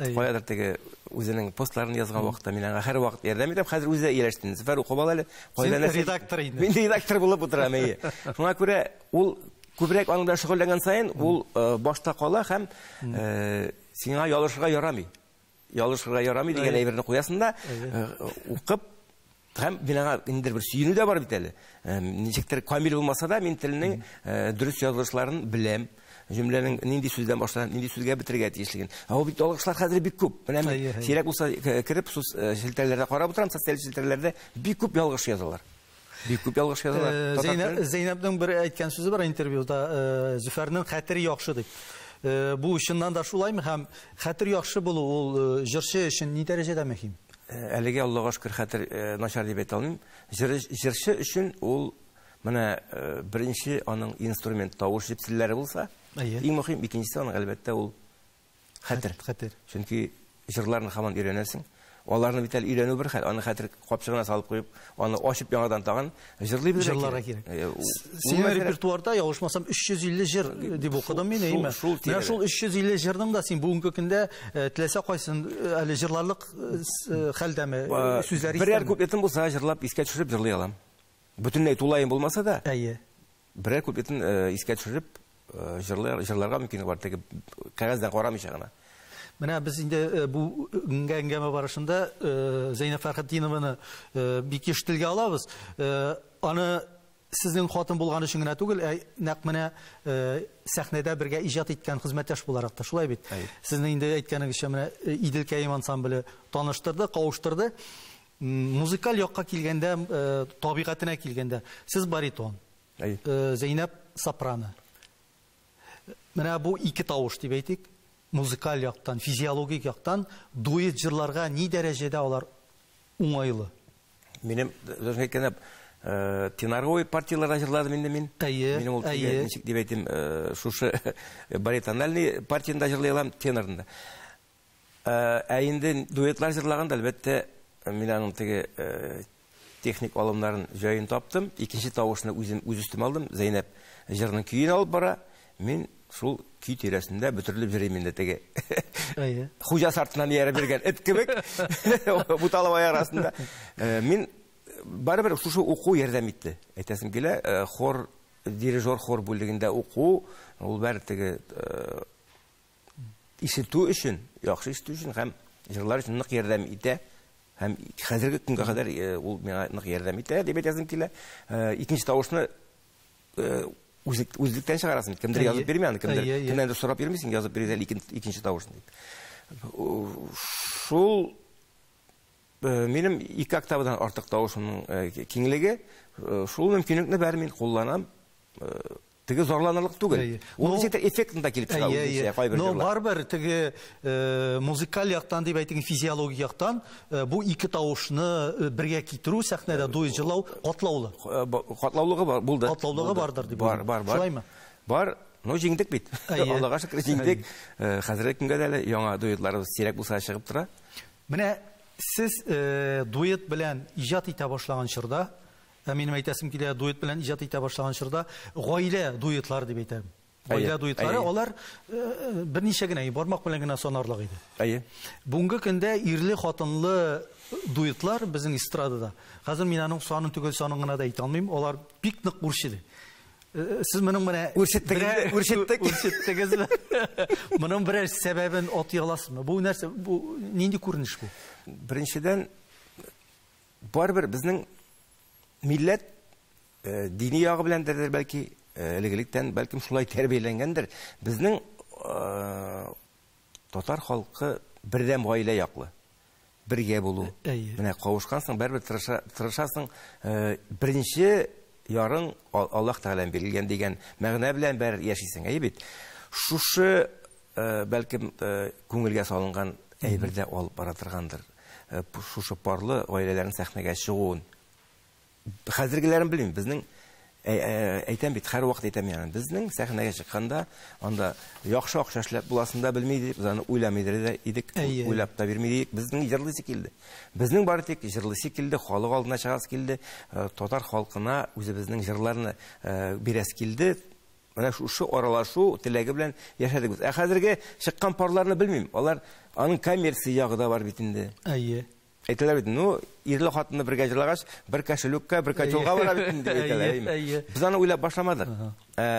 каядыр теге үзенең постларын язган вакытта мин аңа һәрвакыт ярдәм итәм. Хәзер үзе ияләште. Зөфәр укып ал әле. Кайда нәрсә? Редактор инде. Мин редактор булып утырам, әйе. Шуңа күрә ул күбрәк аның белән шөгыльләнгән саен ул башта кала һәм сиңа ялышырга ярамый. Ялышырга ярамый дигән әйберне куясың да укып. Һәм мин аңа инде бер сөенү дә бар бит әле. Ничектер камил булмаса да, мин телнең дөрес язылышларын беләм. Җөмләнең нинди сүздән башланып, нинди сүзгә бетерергә тиешлеген. Ә ул бит ялгышлар хәзер бик күп. Менә мин сирәк булса кереп, челтәрләрдә карап утырам, социаль челтәрләрдә бик күп ялгыш язалар. Бик күп ялгыш язалар. Зәйнәпнең бер әйткән сүзе бар интервьюда, Зөфәрнең хәтере яхшы дип. Бу чыннан да шулаймы? Һәм хәтер яхшы булу ул җырчы өчен ни дәрәҗәдә мөһим? Әлегә Аллага шөкер хәтер начар дип әйтә алмыйм. Җырчы өчен ул менә беренче аның инструмент тавыш җепселләре булса, иң мөһим, икенчесе аның әлбәттә ул хәтер. Хәтер. Чөнки җырларны һаман өйрәнәсең. Аларны бит әле өйрәнү бер хәл, аны хәтер капчыгына салып куеп, аны ачып яңадан тагын җырлый белергә Җырларга кирәк. кирәк. Синең репертуарда, ялгышмасам, 350 җыр дип укыдым мин, әйеме? Менә шул 350 җырның да син бүгенге көндә теләсә кайсын әле җырларлык хәлдәме, сүзләре Берәр истәме? куплетым булса, җырлап искә төшереп җырлый алам. Бөтенләй тулаем булмаса да, Әйе. Берәр куплетын искә төшереп җырларга мөмкинлек бар, теге кәгазьдән карамыйча гына. Менә без инде бу әңгәмә барышында Зәйнәп Фәрхетдинованы бик еш телгә алабыз. Аны сезнең хатын булган өчен генә түгел, нәкъ менә сәхнәдә бергә иҗат иткән хезмәттәш буларак та, шулай бит. Сезнең инде әйткәнегезчә, менә Иделкәем ансамбле таныштырды, кавыштырды. Музыкаль якка килгәндә, табигатенә килгәндә, сез баритон, Зәйнәп сопрано. Менә бу ике тавыш дип әйтик. Музыкаль яктан, физиологик яктан дуэт җырларга ни дәрәҗәдә алар уңайлы? Минем, дөресен әйткәндә, теноровой партияларда җырладым инде мин. Әйе, Минем ул әйе. Ничек дип әйтим, шушы баритональный партияндә җырлый алам, тенорында. Ә инде дуэтлар җырлаганда, әлбәттә, мин аның теге техник алымнарын җаен таптым. Икенче тавышны үзем үз өстемә алдым. Зәйнәп җырның көен алып бара. Мин шул көй тирәсендә бөтерелеп йөрим инде теге. Әйе. Хуҗасы артыннан ияреп йөргән эт кебек. Буталып аяк арасында. Мин барыбер шушы уку ярдәм итте. Әйтәсем килә, хор, дирижер хор бүлегендә уку, ул бәр теге ишетү өчен, яхшы ишетү өчен һәм җырлар өчен нык ярдәм итә. Һәм хәзерге көнгә кадәр ул миңа нык ярдәм итә дип әйтәсем килә. Икенче тавышны үзлектән чыгарасың. Кемдер язып бирми аны, кемдер. Кемнәндер сорап йөрмисең, язып бирә икенче тавышны дип. Шул минем ике октавадан артык тавышымның киңлеге, шул мөмкинлекне бәр мин кулланам. Теге зарланырлык түгел. Ул ничектер эффектында килеп чыга үзенчә кайбер Но җырлар. Барыбер теге музыкаль яктан дип әйтик, физиологик яктан бу ике тавышны бергә китерү сәхнәдә дуэт җырлау катлаулы. Катлаулыгы бар, булды. Катлаулыгы Булды. Бардыр дип Бар, уйлыйм. бар, бар. Шулаймы? Бар. Ну, җиңдек бит. Аллага шөкер, җиңдек. Хәзерге көнгә дә әле яңа дуэтларыбыз сирәк булса чыгып тора. Менә сез дуэт белән иҗат итә башлаган чорда, минем әйтәсем килә, дуэт белән иҗат итә башлаган чорда гаилә дуэтлары дип әйтәм. Гаилә дуэтлары алар берничә генә, бармак белән генә санарлык иде. Бүгенге көндә ирле хатынлы дуэтлар безнең эстрадада. Хәзер мин аның санын төгәл санын гына да әйтә алмыйм, алар бик нык үрчеде. Сез моның менә Үрчеттек берәр инде, үрчеттек. Үрчеттегезме? Моның берәр сәбәбен атый аласызмы? Бу нәрсә, бу нинди күренеш бу? Беренчедән, барыбер безнең милләт дини ягы белән дә бәлки, элек-электән бәлкем шулай тәрбияләнгәндер. Безнең татар халкы бердәм гаилә яклы. Бергә булу. Менә кавышкансың, барыбер тырышасың, беренче ярың Аллаһ Тәгаләдән бирелгән дигән мәгънә белән бер яшисең, әйе бит. Шушы бәлкем күңелгә салынган әйбер дә алып бара торгандыр. Шушы парлы гаиләләрнең сәхнәгә чыгуын. Хәзергеләрен белмим, безнең әйтәм бит, һәр вакыт әйтәм яны. Безнең сәхнәгә чыкканда анда яхшы акча эшләп буласын да белми идек, без аны уйламый да идек, уйлап та бирми идек. Безнең җырлыйсы килде. Безнең бары тик җырлыйсы килде, халык алдына чыгасы килде, татар халкына үзебезнең җырларны бирәсе килде. Менә шушы аралашу теләге белән яшәдек без. Ә хәзерге чыккан парларны белмим. Алар аның коммерция ягы да бар бит инде. Әйтәләр бит, ну, ирле хатынны бергә җырлагач, бер кошелекка, бер котелга бара бит инде, дип әйтәләр, әйеме? Без аны уйлап башламадык.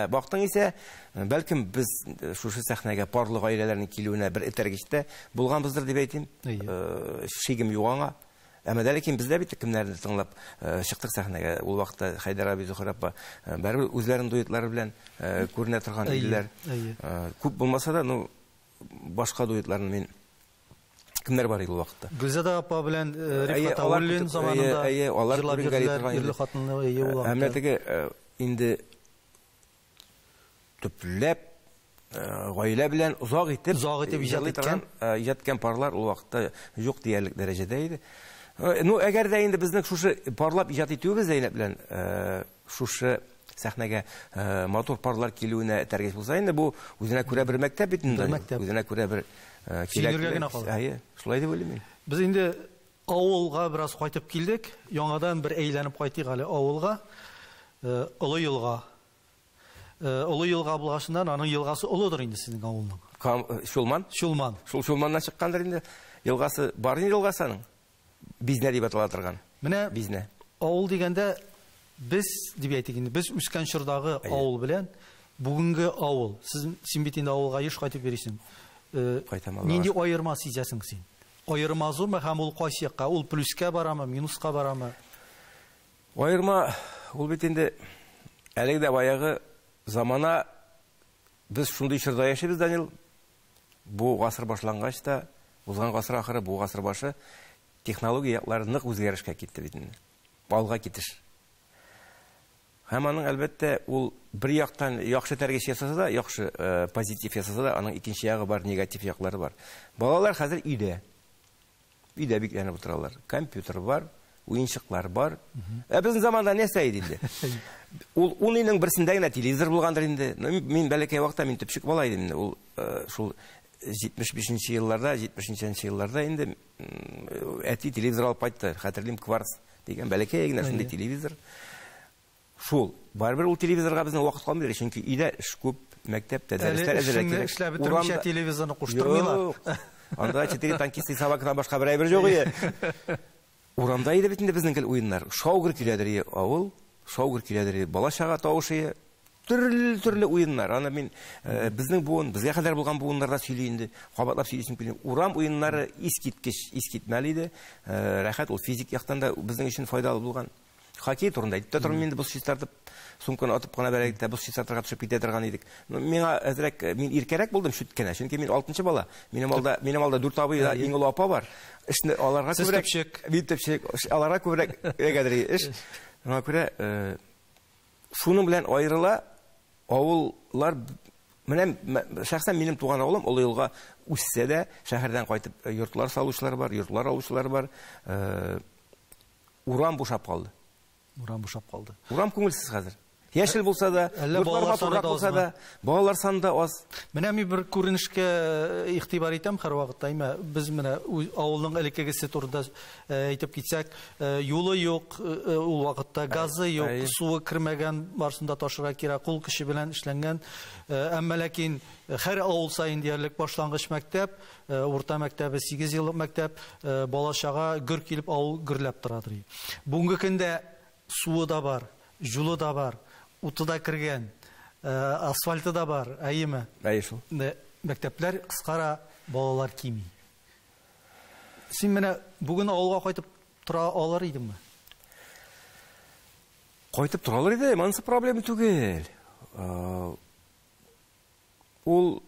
Бактың исә, бәлкем без шушы сәхнәгә парлы гаиләләрнең килүенә бер этәргеч тә булганбыздыр дип әйтим. Шигем юк аңа. Әмма дә ләкин без дә бит кемнәрне тыңлап чыктык сәхнәгә. Ул вакытта Хәйдәр абый, Зөһрә апа барыбер үзләренең дуэтлары белән күренә торган иделәр. Күп булмаса да, ну, башка дуэтларны мин кемнәр бар иде ул вакытта? Гөлзада апа белән Рифкать Алар Абуллин көтеп, заманында алар җырлап күренгәли йөрделәр, торган ирле иде. хатынлы, әйе, ул Ә менә вакытта. теге инде төпләп гаилә белән озак итеп Озак итеп иҗат җырлый иткән. торган иҗат иткән парлар ул вакытта юк диярлек дәрәҗәдә иде. Әгәр дә инде безнең шушы парлап иҗат итүебез Зәйнәп белән шушы сәхнәгә матур парлар килүенә этәргеч булса, инде бу үзенә күрә бер мәктәп бит инде. Бер мәктәп. Үзенә күрә бер Сөенергә кирәкле. генә кала. Әйе, шулай дип уйлыйм мин. Без инде авылга бераз кайтып килдек. Яңадан бер әйләнеп кайтыйк әле авылга. Олы елга. Олы елга булгачыннан аның елгасы олыдыр инде сезнең авылның. Чулман? Чулман. Шул Чулманнан чыккандыр инде. Елгасы бар инде елгасы аның. Бизнә дип атала торган. Менә Бизнә. Авыл дигәндә без дип әйтик инде, без үскән чордагы авыл белән бүгенге авыл. Син бит инде авылга еш кайтып йөрисең. Кайтам, Аллага Нинди шөкер. аерма сизәсең син? Аерма зурмы һәм ул кайсы якка? Ул плюска барамы, минуска барамы? Аерма ул бит инде әлеге дә баягы замана, без шундый чорда яшибез, Данил. Бу гасыр башлангач та, узган гасыр ахыры, бу гасыр башы технология яклары нык үзгәрешкә китте бит инде. Алга китеш. Һәм аның, әлбәттә, ул бер яктан яхшы тәргеш ясаса да, яхшы позитив ясаса да, аның икенче ягы бар, негатив яклары бар. Балалар хәзер өйдә. Өйдә бикләнеп утыралар. Компьютер бар, уенчыклар бар. Ә безнең заманда нәрсә иде инде? Ул 10 өйнең берсендә генә телевизор булгандыр инде. Мин бәләкәй вакытта мин төпчек бала идем инде. Ул шул 75 елларда, 70 елларда инде әти телевизор алып кайтты. Хәтерлим, Кварц дигән бәләкәй генә шундый телевизор. Шул, барыбер ул телевизорга безнең вакыт калмый, чөнки өйдә эш күп, мәктәптә дәресләр әзерләп кирәк. Эшләп бетермичә телевизорны куштырмыйлар. Анда 4 танкист и собакадан башка бер әйбер юк иде. Урамда иде бит инде безнең гел уеннар. Шаугыр киләдер авыл, шаугыр киләдер бала-чага тавышы, төрле-төрле уеннар. Аны мин безнең буын, безгә кадәр булган буыннарда сөйли инде, кабатлап сөйлисем килми. Урам уеннары искиткеч, искитмәле иде. Рәхәт, ул физик яктан да безнең өчен файдалы булган. Хоккей турында әйтеп тә тормыйм инде, боз чистартып, сумканы атып кына бәрәк тә боз чистартырга төшеп китә торган идек. Миңа әзрәк, мин иркәрәк булдым чүт кенә, чөнки мин 6-нчы бала. Минем алда 4 абый да иң олы апа бар. Эшне аларга күбрәк, мин төпчек, аларга күбрәк эләгәдер эш. Шуңа күрә шуның белән аерыла авыллар. Менә шәхсән минем туган авылым Олы Елга үссә дә, шәһәрдән кайтып йортлар салучылар бар, йортлар алучылар бар. Урам бушап калды. Урам бушап калды. Урам күңелсез хәзер. Яшел булса да, йортлар матуррак булса да, балалар саны да аз. Менә мин бер күренешкә игътибар итәм һәрвакытта. Әмма без менә авылның элеккегесе турында әйтеп китсәк, юлы юк, ул вакытта газы юк, суы кермәгән, барысын да ташырга кирәк, кул көче белән эшләнгән. Әмма ләкин һәр авыл саен диярлек башлангыч мәктәп, урта мәктәбе, 8 еллык мәктәп, бала-чага гөр килеп авыл гөрләп торадыр. Бүгенге көндә суы да бар, юлы да бар, уты да кергән, асфальты да бар, әйеме? Әйе шул. Мәктәпләр кыскара, балалар кими. Син менә бүген авылга кайтып тора алыр идеңме? Кайтып тора алыр идем, анысы проблема түгел. Ул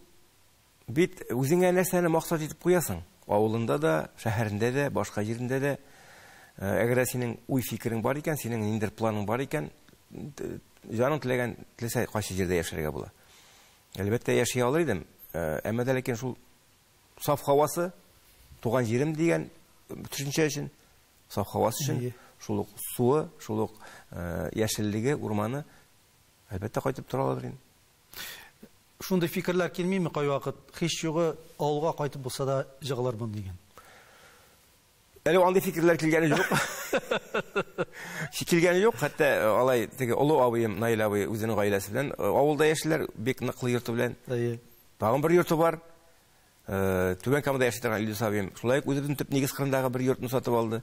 бит үзеңә нәрсәне максат итеп куясың. Авылында да, шәһәрендә дә, башка җирендә дә. Әгәр синең уй-фикерең бар икән, синең ниндидер планың бар икән, җаның теләгән, теләсә кайсы җирдә яшәргә була. Әлбәттә, яши алыр идем. Әмма дә ләкин шул саф һавасы, туган җирем дигән төшенчә өчен, саф һавасы өчен, шул ук суы, шул ук яшеллеге, урманы, әлбәттә, кайтып тора алыр идем. Шундый фикерләр килмиме кайвакыт? Һич югы авылга кайтып булса да җыгылырмын дигән. Әле андый фикерләр килгәне юк. Килгәне юк, хәтта алай теге олы абыем Наил абый үзенең гаиләсе белән авылда яшиләр, бик ныклы йорты белән. Тагын бер йорты бар. Түбән Камада яши торган Илдус абыем шулай ук үзебезнең төп нигез кырындагы бер йортны сатып алды.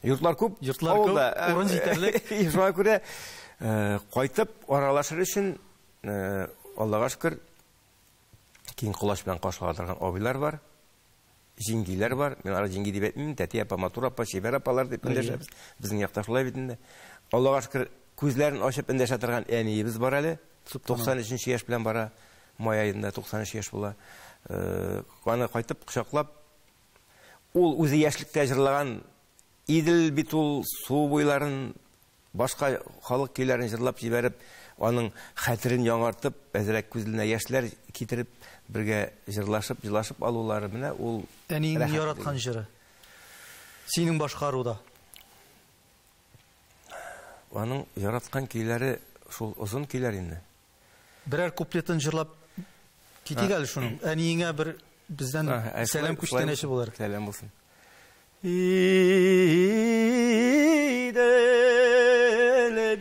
Йортлар күп, йортлар күп, урын җитәрлек. Шуңа күрә кайтып аралашыр өчен Аллага шөкер, киң колач белән каршыла торган абыйлар бар. Җиңгиләр бар. Мин ара җиңги дип әйтмим, тәти апа, матур апа, чибәр апалар дип эндәшәбез. Безнең якта шулай бит инде. Аллага шөкер, күзләрен ачып эндәшә торган әниебез бар әле. 93 яшь белән бара. Май аенда 93 яшь була. Аны кайтып кочаклап, ул үзе яшьлектә җырлаган Идел бит ул су буйларын, башка халык көйләрен җырлап җибәреп, аның хәтерен яңартып, әзрәк күзенә яшьләр китереп, бергә җырлашып, җылашып алулары менә ул әниеңнең яраткан җыры. Синең башкаруда. Аның яраткан көйләре шул озын көйләр инде. Берәр куплетын җырлап китик әле шуның. Әниеңә бер бездән сәлам күчтәнәче булыр. Сәлам булсын. Идел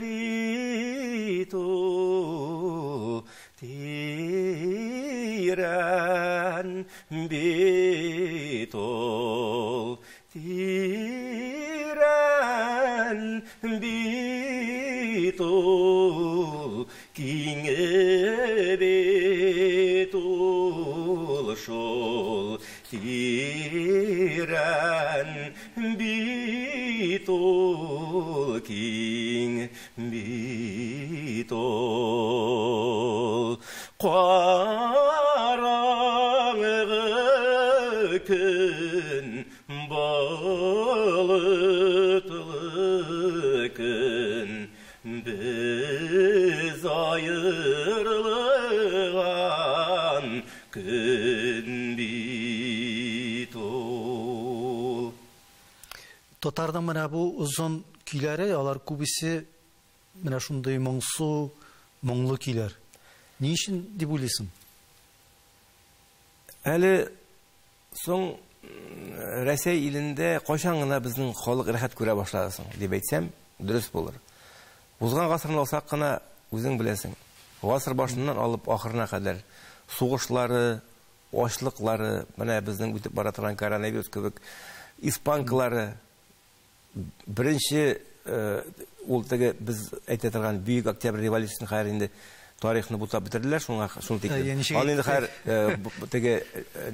бит ул тирән бит ул тирән бит ул киң бит ул шул тирән бит ул киң бит ул караңгы көн болытлы көн Көн бит ул. Татарның менә бу озын көйләре, алар күбесе менә шундый моңсу, моңлы көйләр. Ни өчен дип уйлыйсың? Әле соң Рәсәй илендә кайчан гына безнең халык рәхәт күрә башлады соң, дип әйтсәм, дөрес булыр. Узган гасырны алсак кына, үзең беләсең, гасыр башыннан алып ахырына кадәр сугышлары, ачлыклары, менә безнең үтеп бара торган коронавирус кебек испанкалары, беренче ул теге без әйтә торган Бөек Октябрь революциясен хәзер инде тарихны бутап бетерделәр, шуңа шуны тиклем. Аны инде хәзер теге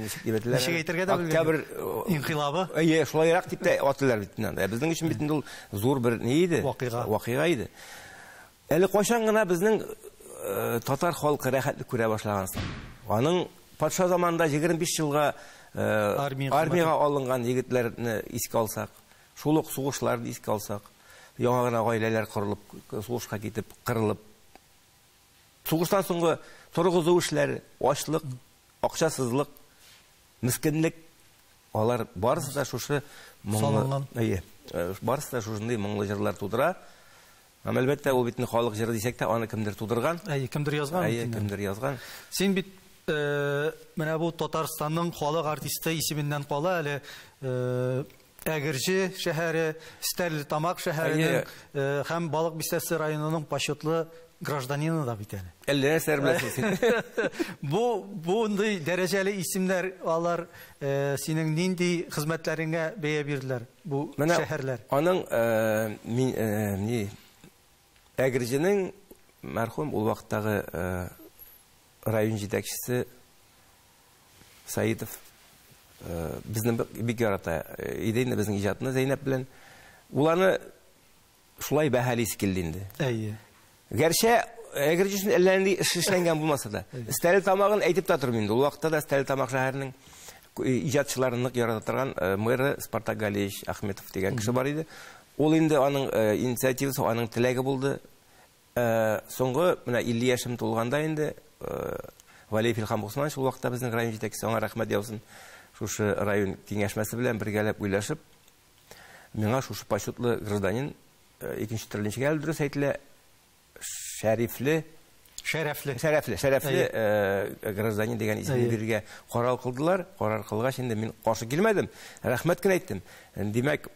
ничек дип әйтәләр? Ничек әйтергә дә белмим. Октябрь инкыйлабы. Әйе, шулайрак дип тә атылар бит инде. Безнең өчен бит инде ул зур бер ни иде? Вакыйга. Вакыйга иде. Әле кайчан гына безнең татар халкы рәхәтлек күрә башлаган соң. Аның патша заманында 25 елга армиягә алынган егетләрне искә алсак, шул ук сугышларны искә алсак, яңа гына гаиләләр корылып, сугышка китеп, кырылып, сугыштан соңгы торгызу эшләре, ачлык, акчасызлык, мескенлек, алар барысы да шушы моңлы, әйе, барысы да шушындый моңлы җырлар тудыра. Һәм әлбәттә, ул бит халык җыры дисәк тә, аны кемдер тудырган. Әйе, кемдер язган. Әйе, кемдер язган. Син бит менә бу Татарстанның халык артисты исеменнән кала әле Әгерҗе шәһәре, Стәрлетамак шәһәренең һәм Балык Бистәсе районының почетлы гражданины да бит әле. Әллә нәрсәләр беләсең син. Бу бундый дәрәҗәле исемнәр алар синең нинди хезмәтләреңә бәя бирделәр бу шәһәрләр? Аның мин ни Әгерҗенең мәрхүм ул вакыттагы район җитәкчесе Саитов безне бик ярата иде инде безнең иҗатны Зәйнәп белән. Ул аны шулай бәһалисе килде инде. Әйе. Гәрчә Әгерҗе өчен әллә нинди эш эшләнгән булмаса да, Стәрлетамагын әйтеп тә тормыйм инде. Ул вакытта да Стәрлетамак шәһәренең иҗатчыларын нык ярата торган мэры Спартак Галиевич Ахметов дигән кеше бар иде. Ул инде аның инициативасы, аның теләге булды. Соңгы менә 50 яшем тулганда инде Валиев Илһам Усманович ул вакытта безнең район җитәкчесе, аңа рәхмәт яусын. Шушы район киңәшмәсе белән бергәләп уйлашып, миңа шушы почетлы гражданин, икенче төрле ничек әле дөрес әйтелә, шәрифле, шәрәфле, шәрәфле, шәрәфле гражданин дигән исемне бирергә карар кылдылар. Карар кылгач инде мин каршы килмәдем, рәхмәт кенә әйттем. Димәк,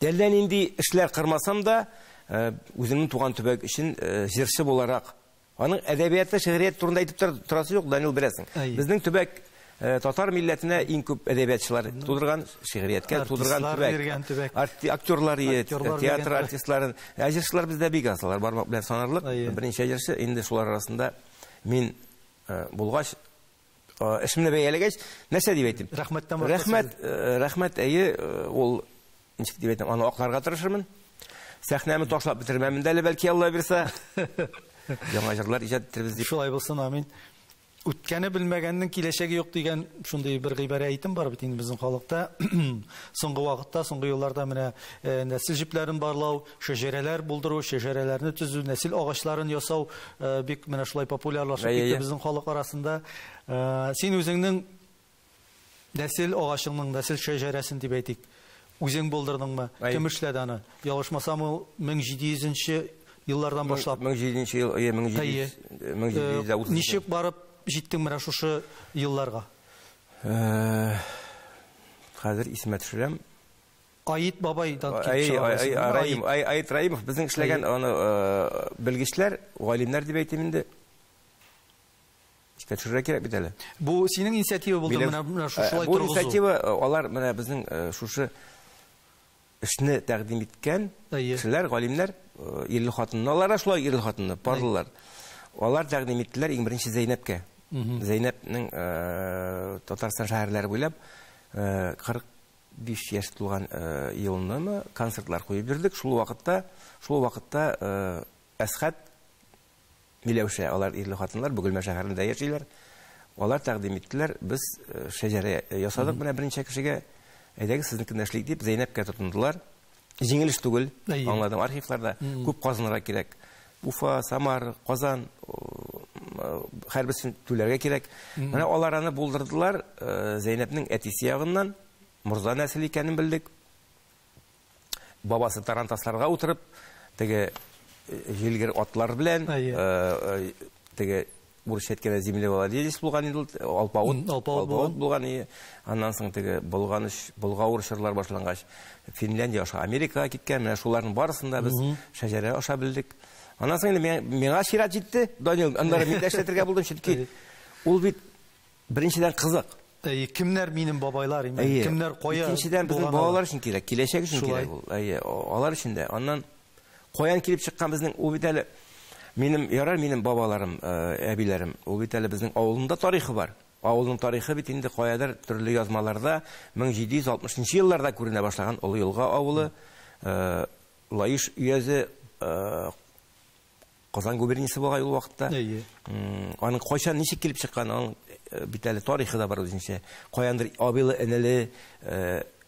әллә нинди эшләр кырмасам да, үземнең туган төбәк өчен җырчы буларак, аның әдәбияты, шигърият турында әйтеп торасы юк, Данил, беләсең. Безнең төбәк татар милләтенә иң күп әдәбиятчылар тудырган, шигърияткә тудырган төбәк. Актерлар, театр артистларын, җырчылар бездә бик аз, алар бармак белән санарлык. Берничә җырчы, инде шулар арасында мин булгач, эшемне бәяләгәч, нәрсә дип әйтим? Рәхмәттән Рәхмәт, рәхмәт, әйе, ул ничек дип әйтим, аны акларга тырышырмын. Сәхнәне ташлап бетермәмен дә әле, бәлки Алла бирсә. Яңа җырлар иҗат итербез дип. Шулай булсын, амин. Үткәне белмәгәннең киләчәге юк дигән шундый бер гыйбарә әйтем бар бит инде безнең халыкта. Соңгы вакытта, соңгы елларда менә нәсел җепләрен барлау, шәҗәрәләр булдыру, шәҗәрәләрне төзү, нәсел агачларын ясау бик менә шулай популярлашып китте безнең халык арасында. Син үзеңнең нәсел агачыңның, нәсел шәҗәрәсен дип әйтик, үзең булдырдыңмы? Кем эшләде аны? Ялгышмасам, ул 1700 еллардан башлап. 1700 ел, әйе, 1730. Ничек барып җиттең менә шушы елларга? Хәзер исемә төшерәм. Аит бабайдан килеп чыга. Аит Раимов безнең эшләгән аны белгечләр, галимнәр дип әйтим инде. Искә төшерергә кирәк бит әле. Бу синең инициатива булды менә шушылай торгызу. Бу инициатива, алар менә безнең шушы эшне тәкъдим иткән кешеләр, галимнәр, ирле хатынны, алар шулай ирле хатынны, парлылар. Алар тәкъдим иттеләр иң беренче Зәйнәпкә. Зәйнәпнең Татарстан шәһәрләре буйлап 45 яшь тулган елнымы концертлар куеп бирдек. Шул вакытта, Әсхәт Миләүшә, алар ирле хатыннар, Бөгелмә шәһәрендә яшиләр. Алар тәкъдим иттеләр, без шәҗәрә ясадык менә берничә кешегә. Әйдәгез, сезнекендә эшлик дип Зәйнәпкә тотындылар. Җиңел эш түгел, аңладым, архивларда күп казынырга кирәк. Уфа, Самар, Казан, һәрберсен түләргә кирәк. Менә алар аны булдырдылар. Зәйнәпнең әтисе ягыннан морза нәселе икәнен белдек. Бабасы тарантасларга утырып, теге җилгер атлар белән, теге урысча әйткәндә землевладелец булган инде ул, алпавыт булган. Аннан соң теге Болгавыр чорлар башлангач, Финляндия аша Америкага киткән. Менә шуларның барысын да без шәҗәрә аша белдек. Аннан соң инде миңа чират җитте, Данил, аннары мин дә эшләтергә булдым, чөнки ул бит беренчедән кызык. Кемнәр минем бабайлар, кемнәр кая? Икенчедән безнең балалар өчен кирәк, киләчәк өчен кирәк ул. Әйе, алар өчен дә. Аннан каян килеп чыккан безнең ул бит әле минем ярар минем бабаларым, әбиләрем, ул бит әле безнең авылында тарихы бар. Авылның тарихы бит инде каядыр төрле язмаларда 1760 елларда күренә башлаган Олы Елга авылы, Лаеш өязе Казан губерниясе булган ул вакытта. Аның кайчан ничек килеп чыккан, аның бит әле тарихы да бар үзенчә. Каяндыр абыйлы, энеле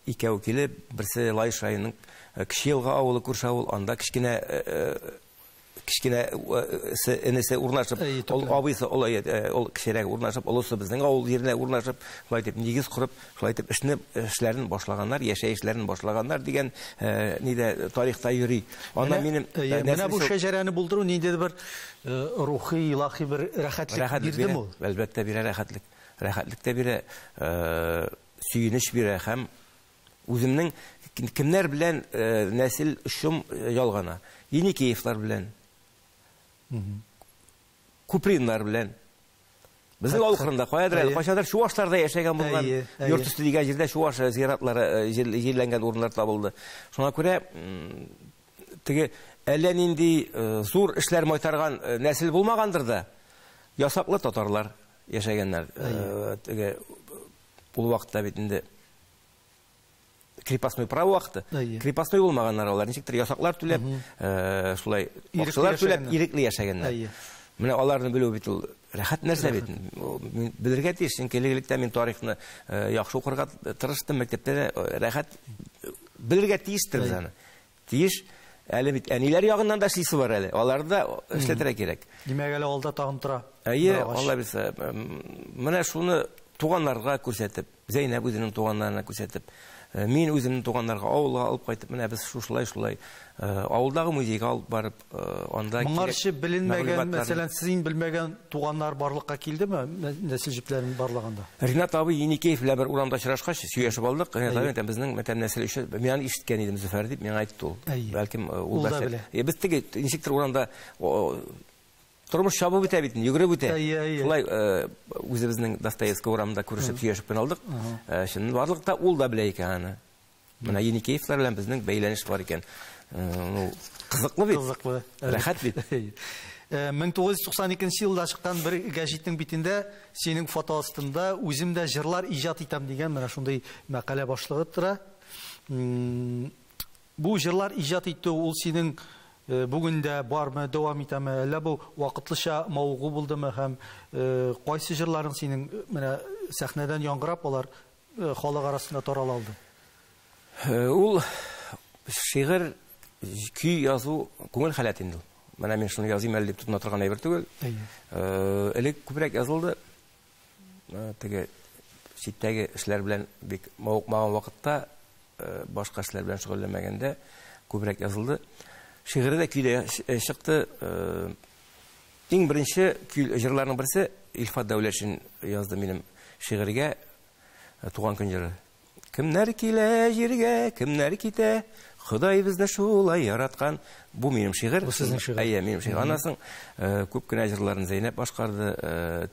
икәү килеп, берсе Лаеш районының Кече Елга авылы, күрше авыл, анда кечкенә энесе урнашып, ул абыйсы, ул кечерәк урнашып, олысы безнең авыл җиренә урнашып, шулай итеп нигез корып, шулай итеп эшләрен башлаганнар, яшәешләрен башлаганнар дигән нидә тарихта йөри. Анда минем менә бу шәҗәрәне булдыру ниндидер бер рухи, илаһи бер рәхәтлек бирдеме ул? Әлбәттә бирә рәхәтлек. Рәхәтлек тә бирә, сөенеч бирә һәм үземнең кемнәр белән нәсел очым ялгана. Еникеевлар белән, Куприннар белән. Безнең авыл кырында каядыр әле, кайчандыр чувашларда яшәгән булган, йорт өсте дигән җирдә чуваш зиратлары җирләнгән урыннар табылды. Шуңа күрә теге әллә нинди зур эшләр майтарган нәсел булмагандыр да, ясаклы татарлар яшәгәннәр. Теге ул вакытта бит инде крепостной право вакыты. Крепостной булмаганнар алар, ничектер ясаклар түләп, шулай акчалар түләп ирекле яшәгәннәр. Менә аларны белү бит ул рәхәт нәрсә бит. Мин белергә тиеш, чөнки элек-электән мин тарихны яхшы укырга тырыштым, мәктәптә дә рәхәт белергә тиештер без аны. Тиеш. Әле бит әниләр ягыннан да эшлисе бар әле. Аларны да эшләтергә кирәк. Димәк, әле алда тагын тора. Әйе, Алла бирсә. Менә шуны туганнарга күрсәтеп, Зәйнәп үзенең туганнарына күрсәтеп, мин үземнең туганнарга авылга алып кайтып, менә без шушылай-шулай авылдагы музейга алып барып, анда моңарчы беленмәгән, мәсәлән, син белмәгән туганнар барлыкка килдеме, нәсел җепләрен барлаганда? Ринат абый Еникеев белән бер урамда очрашкач, сөйләшеп алдык. Ринат абый әйтә, безнең мәтәм нәсел өчен, мин аны ишеткән идем, Зөфәр дип, миңа әйтте ул. Бәлкем ул да белә. Без теге ничектер урамда тормыш чабып үтә бит, йөгереп үтә. Шулай үзебезнең Достоевский урамында күрешеп сөйләшеп кенә алдык. Чынбарлыкта ул да белә икән аны. Менә Еникеевлар белән безнең бәйләнеш бар икән. Ну, кызыклы бит. Кызыклы. Рәхәт бит. 1992 елда чыккан бер гәҗитнең битендә синең фото астында үзем дә җырлар иҗат итәм дигән менә шундый мәкалә башлыгы тора. Бу җырлар иҗат итү ул синең бүген дә бармы, дәвам итәме, әллә бу вакытлыча мавыгу булдымы һәм кайсы җырларың синең менә сәхнәдән яңгырап алар халык арасында тарала алды? Ул шигырь, көй язу күңел халәте инде ул. Менә мин шуны языйм әле дип тотына торган әйбер түгел. Элек күбрәк язылды. Теге читтәге эшләр белән бик мавыкмаган вакытта, башка эшләр белән шөгыльләнмәгәндә күбрәк язылды. Шигыре дә көйдә чыкты. Иң беренче көй җырларның берсе Илфат Дәүләтшин язды минем шигырьгә Туган көн җыры. Кемнәр килә җиргә, кемнәр китә, Ходай безне шулай яраткан. Бу минем шигырь. Бу сезнең шигырь. Әйе, минем шигырь. Аннан соң күп кенә җырларын Зәйнәп башкарды.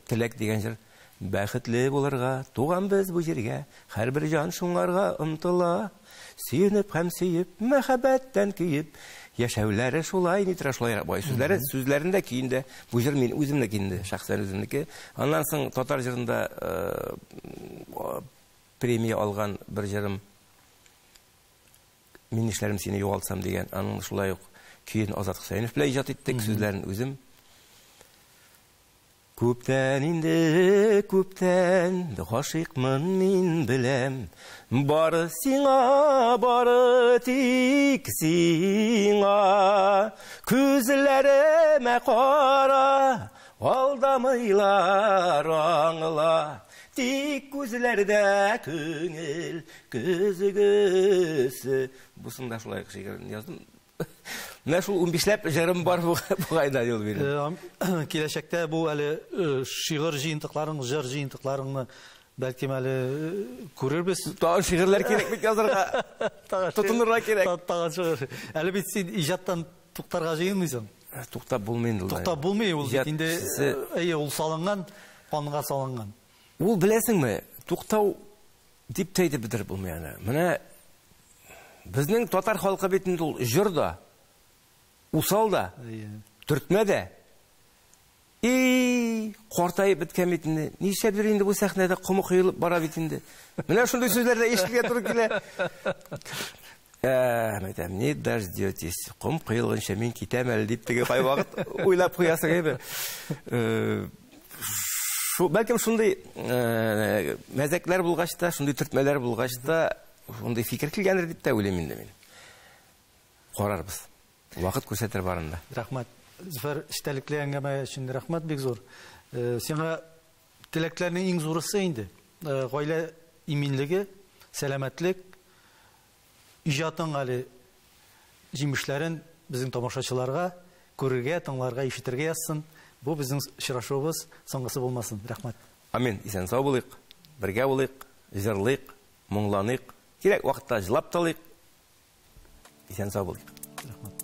Теләк дигән җыр. Бәхетле булырга туган без бу җиргә, һәрбер җан шуңарга омтыла. Сөенеп һәм сөеп, мәхәббәттән көеп, яшәүләре шулай, нитра шулай. Бай сүзләре, сүзләрендә, көендә. Бу җыр мин үземнеке инде, шәхсән үземнеке. Аннан соң татар җырында премия алган бер җырым Мин нишләрем сине югалтсам дигән. Аның шулай ук көен Азат Хөсәенов белән иҗат иттек, сүзләрен үзем. Күптән инде, күптән гашыйкмын мин беләм. Бары сиңа, бары тик сиңа. Күзләремә кара, Алдамыйлар аңла, тик күзләрдә күңел көзгесе. Бусын да шулай шигырен яздым. Менә шул 15ләп җырым бар бугай да ел бирем. Киләчәктә бу әле шигырь җыентыкларың, җыр җыентыкларыңны бәлкем әле күрербез. Тагын шигырьләр кирәк бит язарга. Тотынырга кирәк. Тагын шигырь. Әле бит син иҗаттан туктарга җыенмыйсың. Туктап булмый инде ул. Туктап булмый ул бит инде. Әйе, ул салынган, канга салынган. Ул беләсеңме, туктау дип тә әйтеп бетереп булмый аны. Менә безнең татар халкы бит инде ул җыр да, усал да, төртмә дә. И, картаеп беткән бит инде. Нишләп йөри инде бу сәхнәдә комы коелып бара бит инде. Менә шундый сүзләр дә ишетергә туры килә. Әйтәм, не дождетесь, ком коелганча мин китәм әле дип теге кайвакыт уйлап куясың әйбе. Шу, бәлкем шундый мәзәкләр булгач та, шундый төртмәләр булгач та, шундый фикер килгәндер дип тә уйлыйм инде мин. Карарбыз. Вакыт күрсәтер барын да. Рәхмәт. Зөфәр, эчтәлекле әңгәмә өчен рәхмәт бик зур. Сиңа теләкләрнең иң зурысы инде. Гаилә иминлеге, сәламәтлек, иҗатың әле җимешләрен безнең тамашачыларга күрергә, тыңларга, ишетергә язсын. Бу безнең очрашуыбыз соңгысы булмасын. Рәхмәт. Амин. Исән сау булыйк, бергә булыйк, җырлыйк, моңланыйк. Кирәк вакытта җылап та алыйк. Исән сау булыйк. Рәхмәт.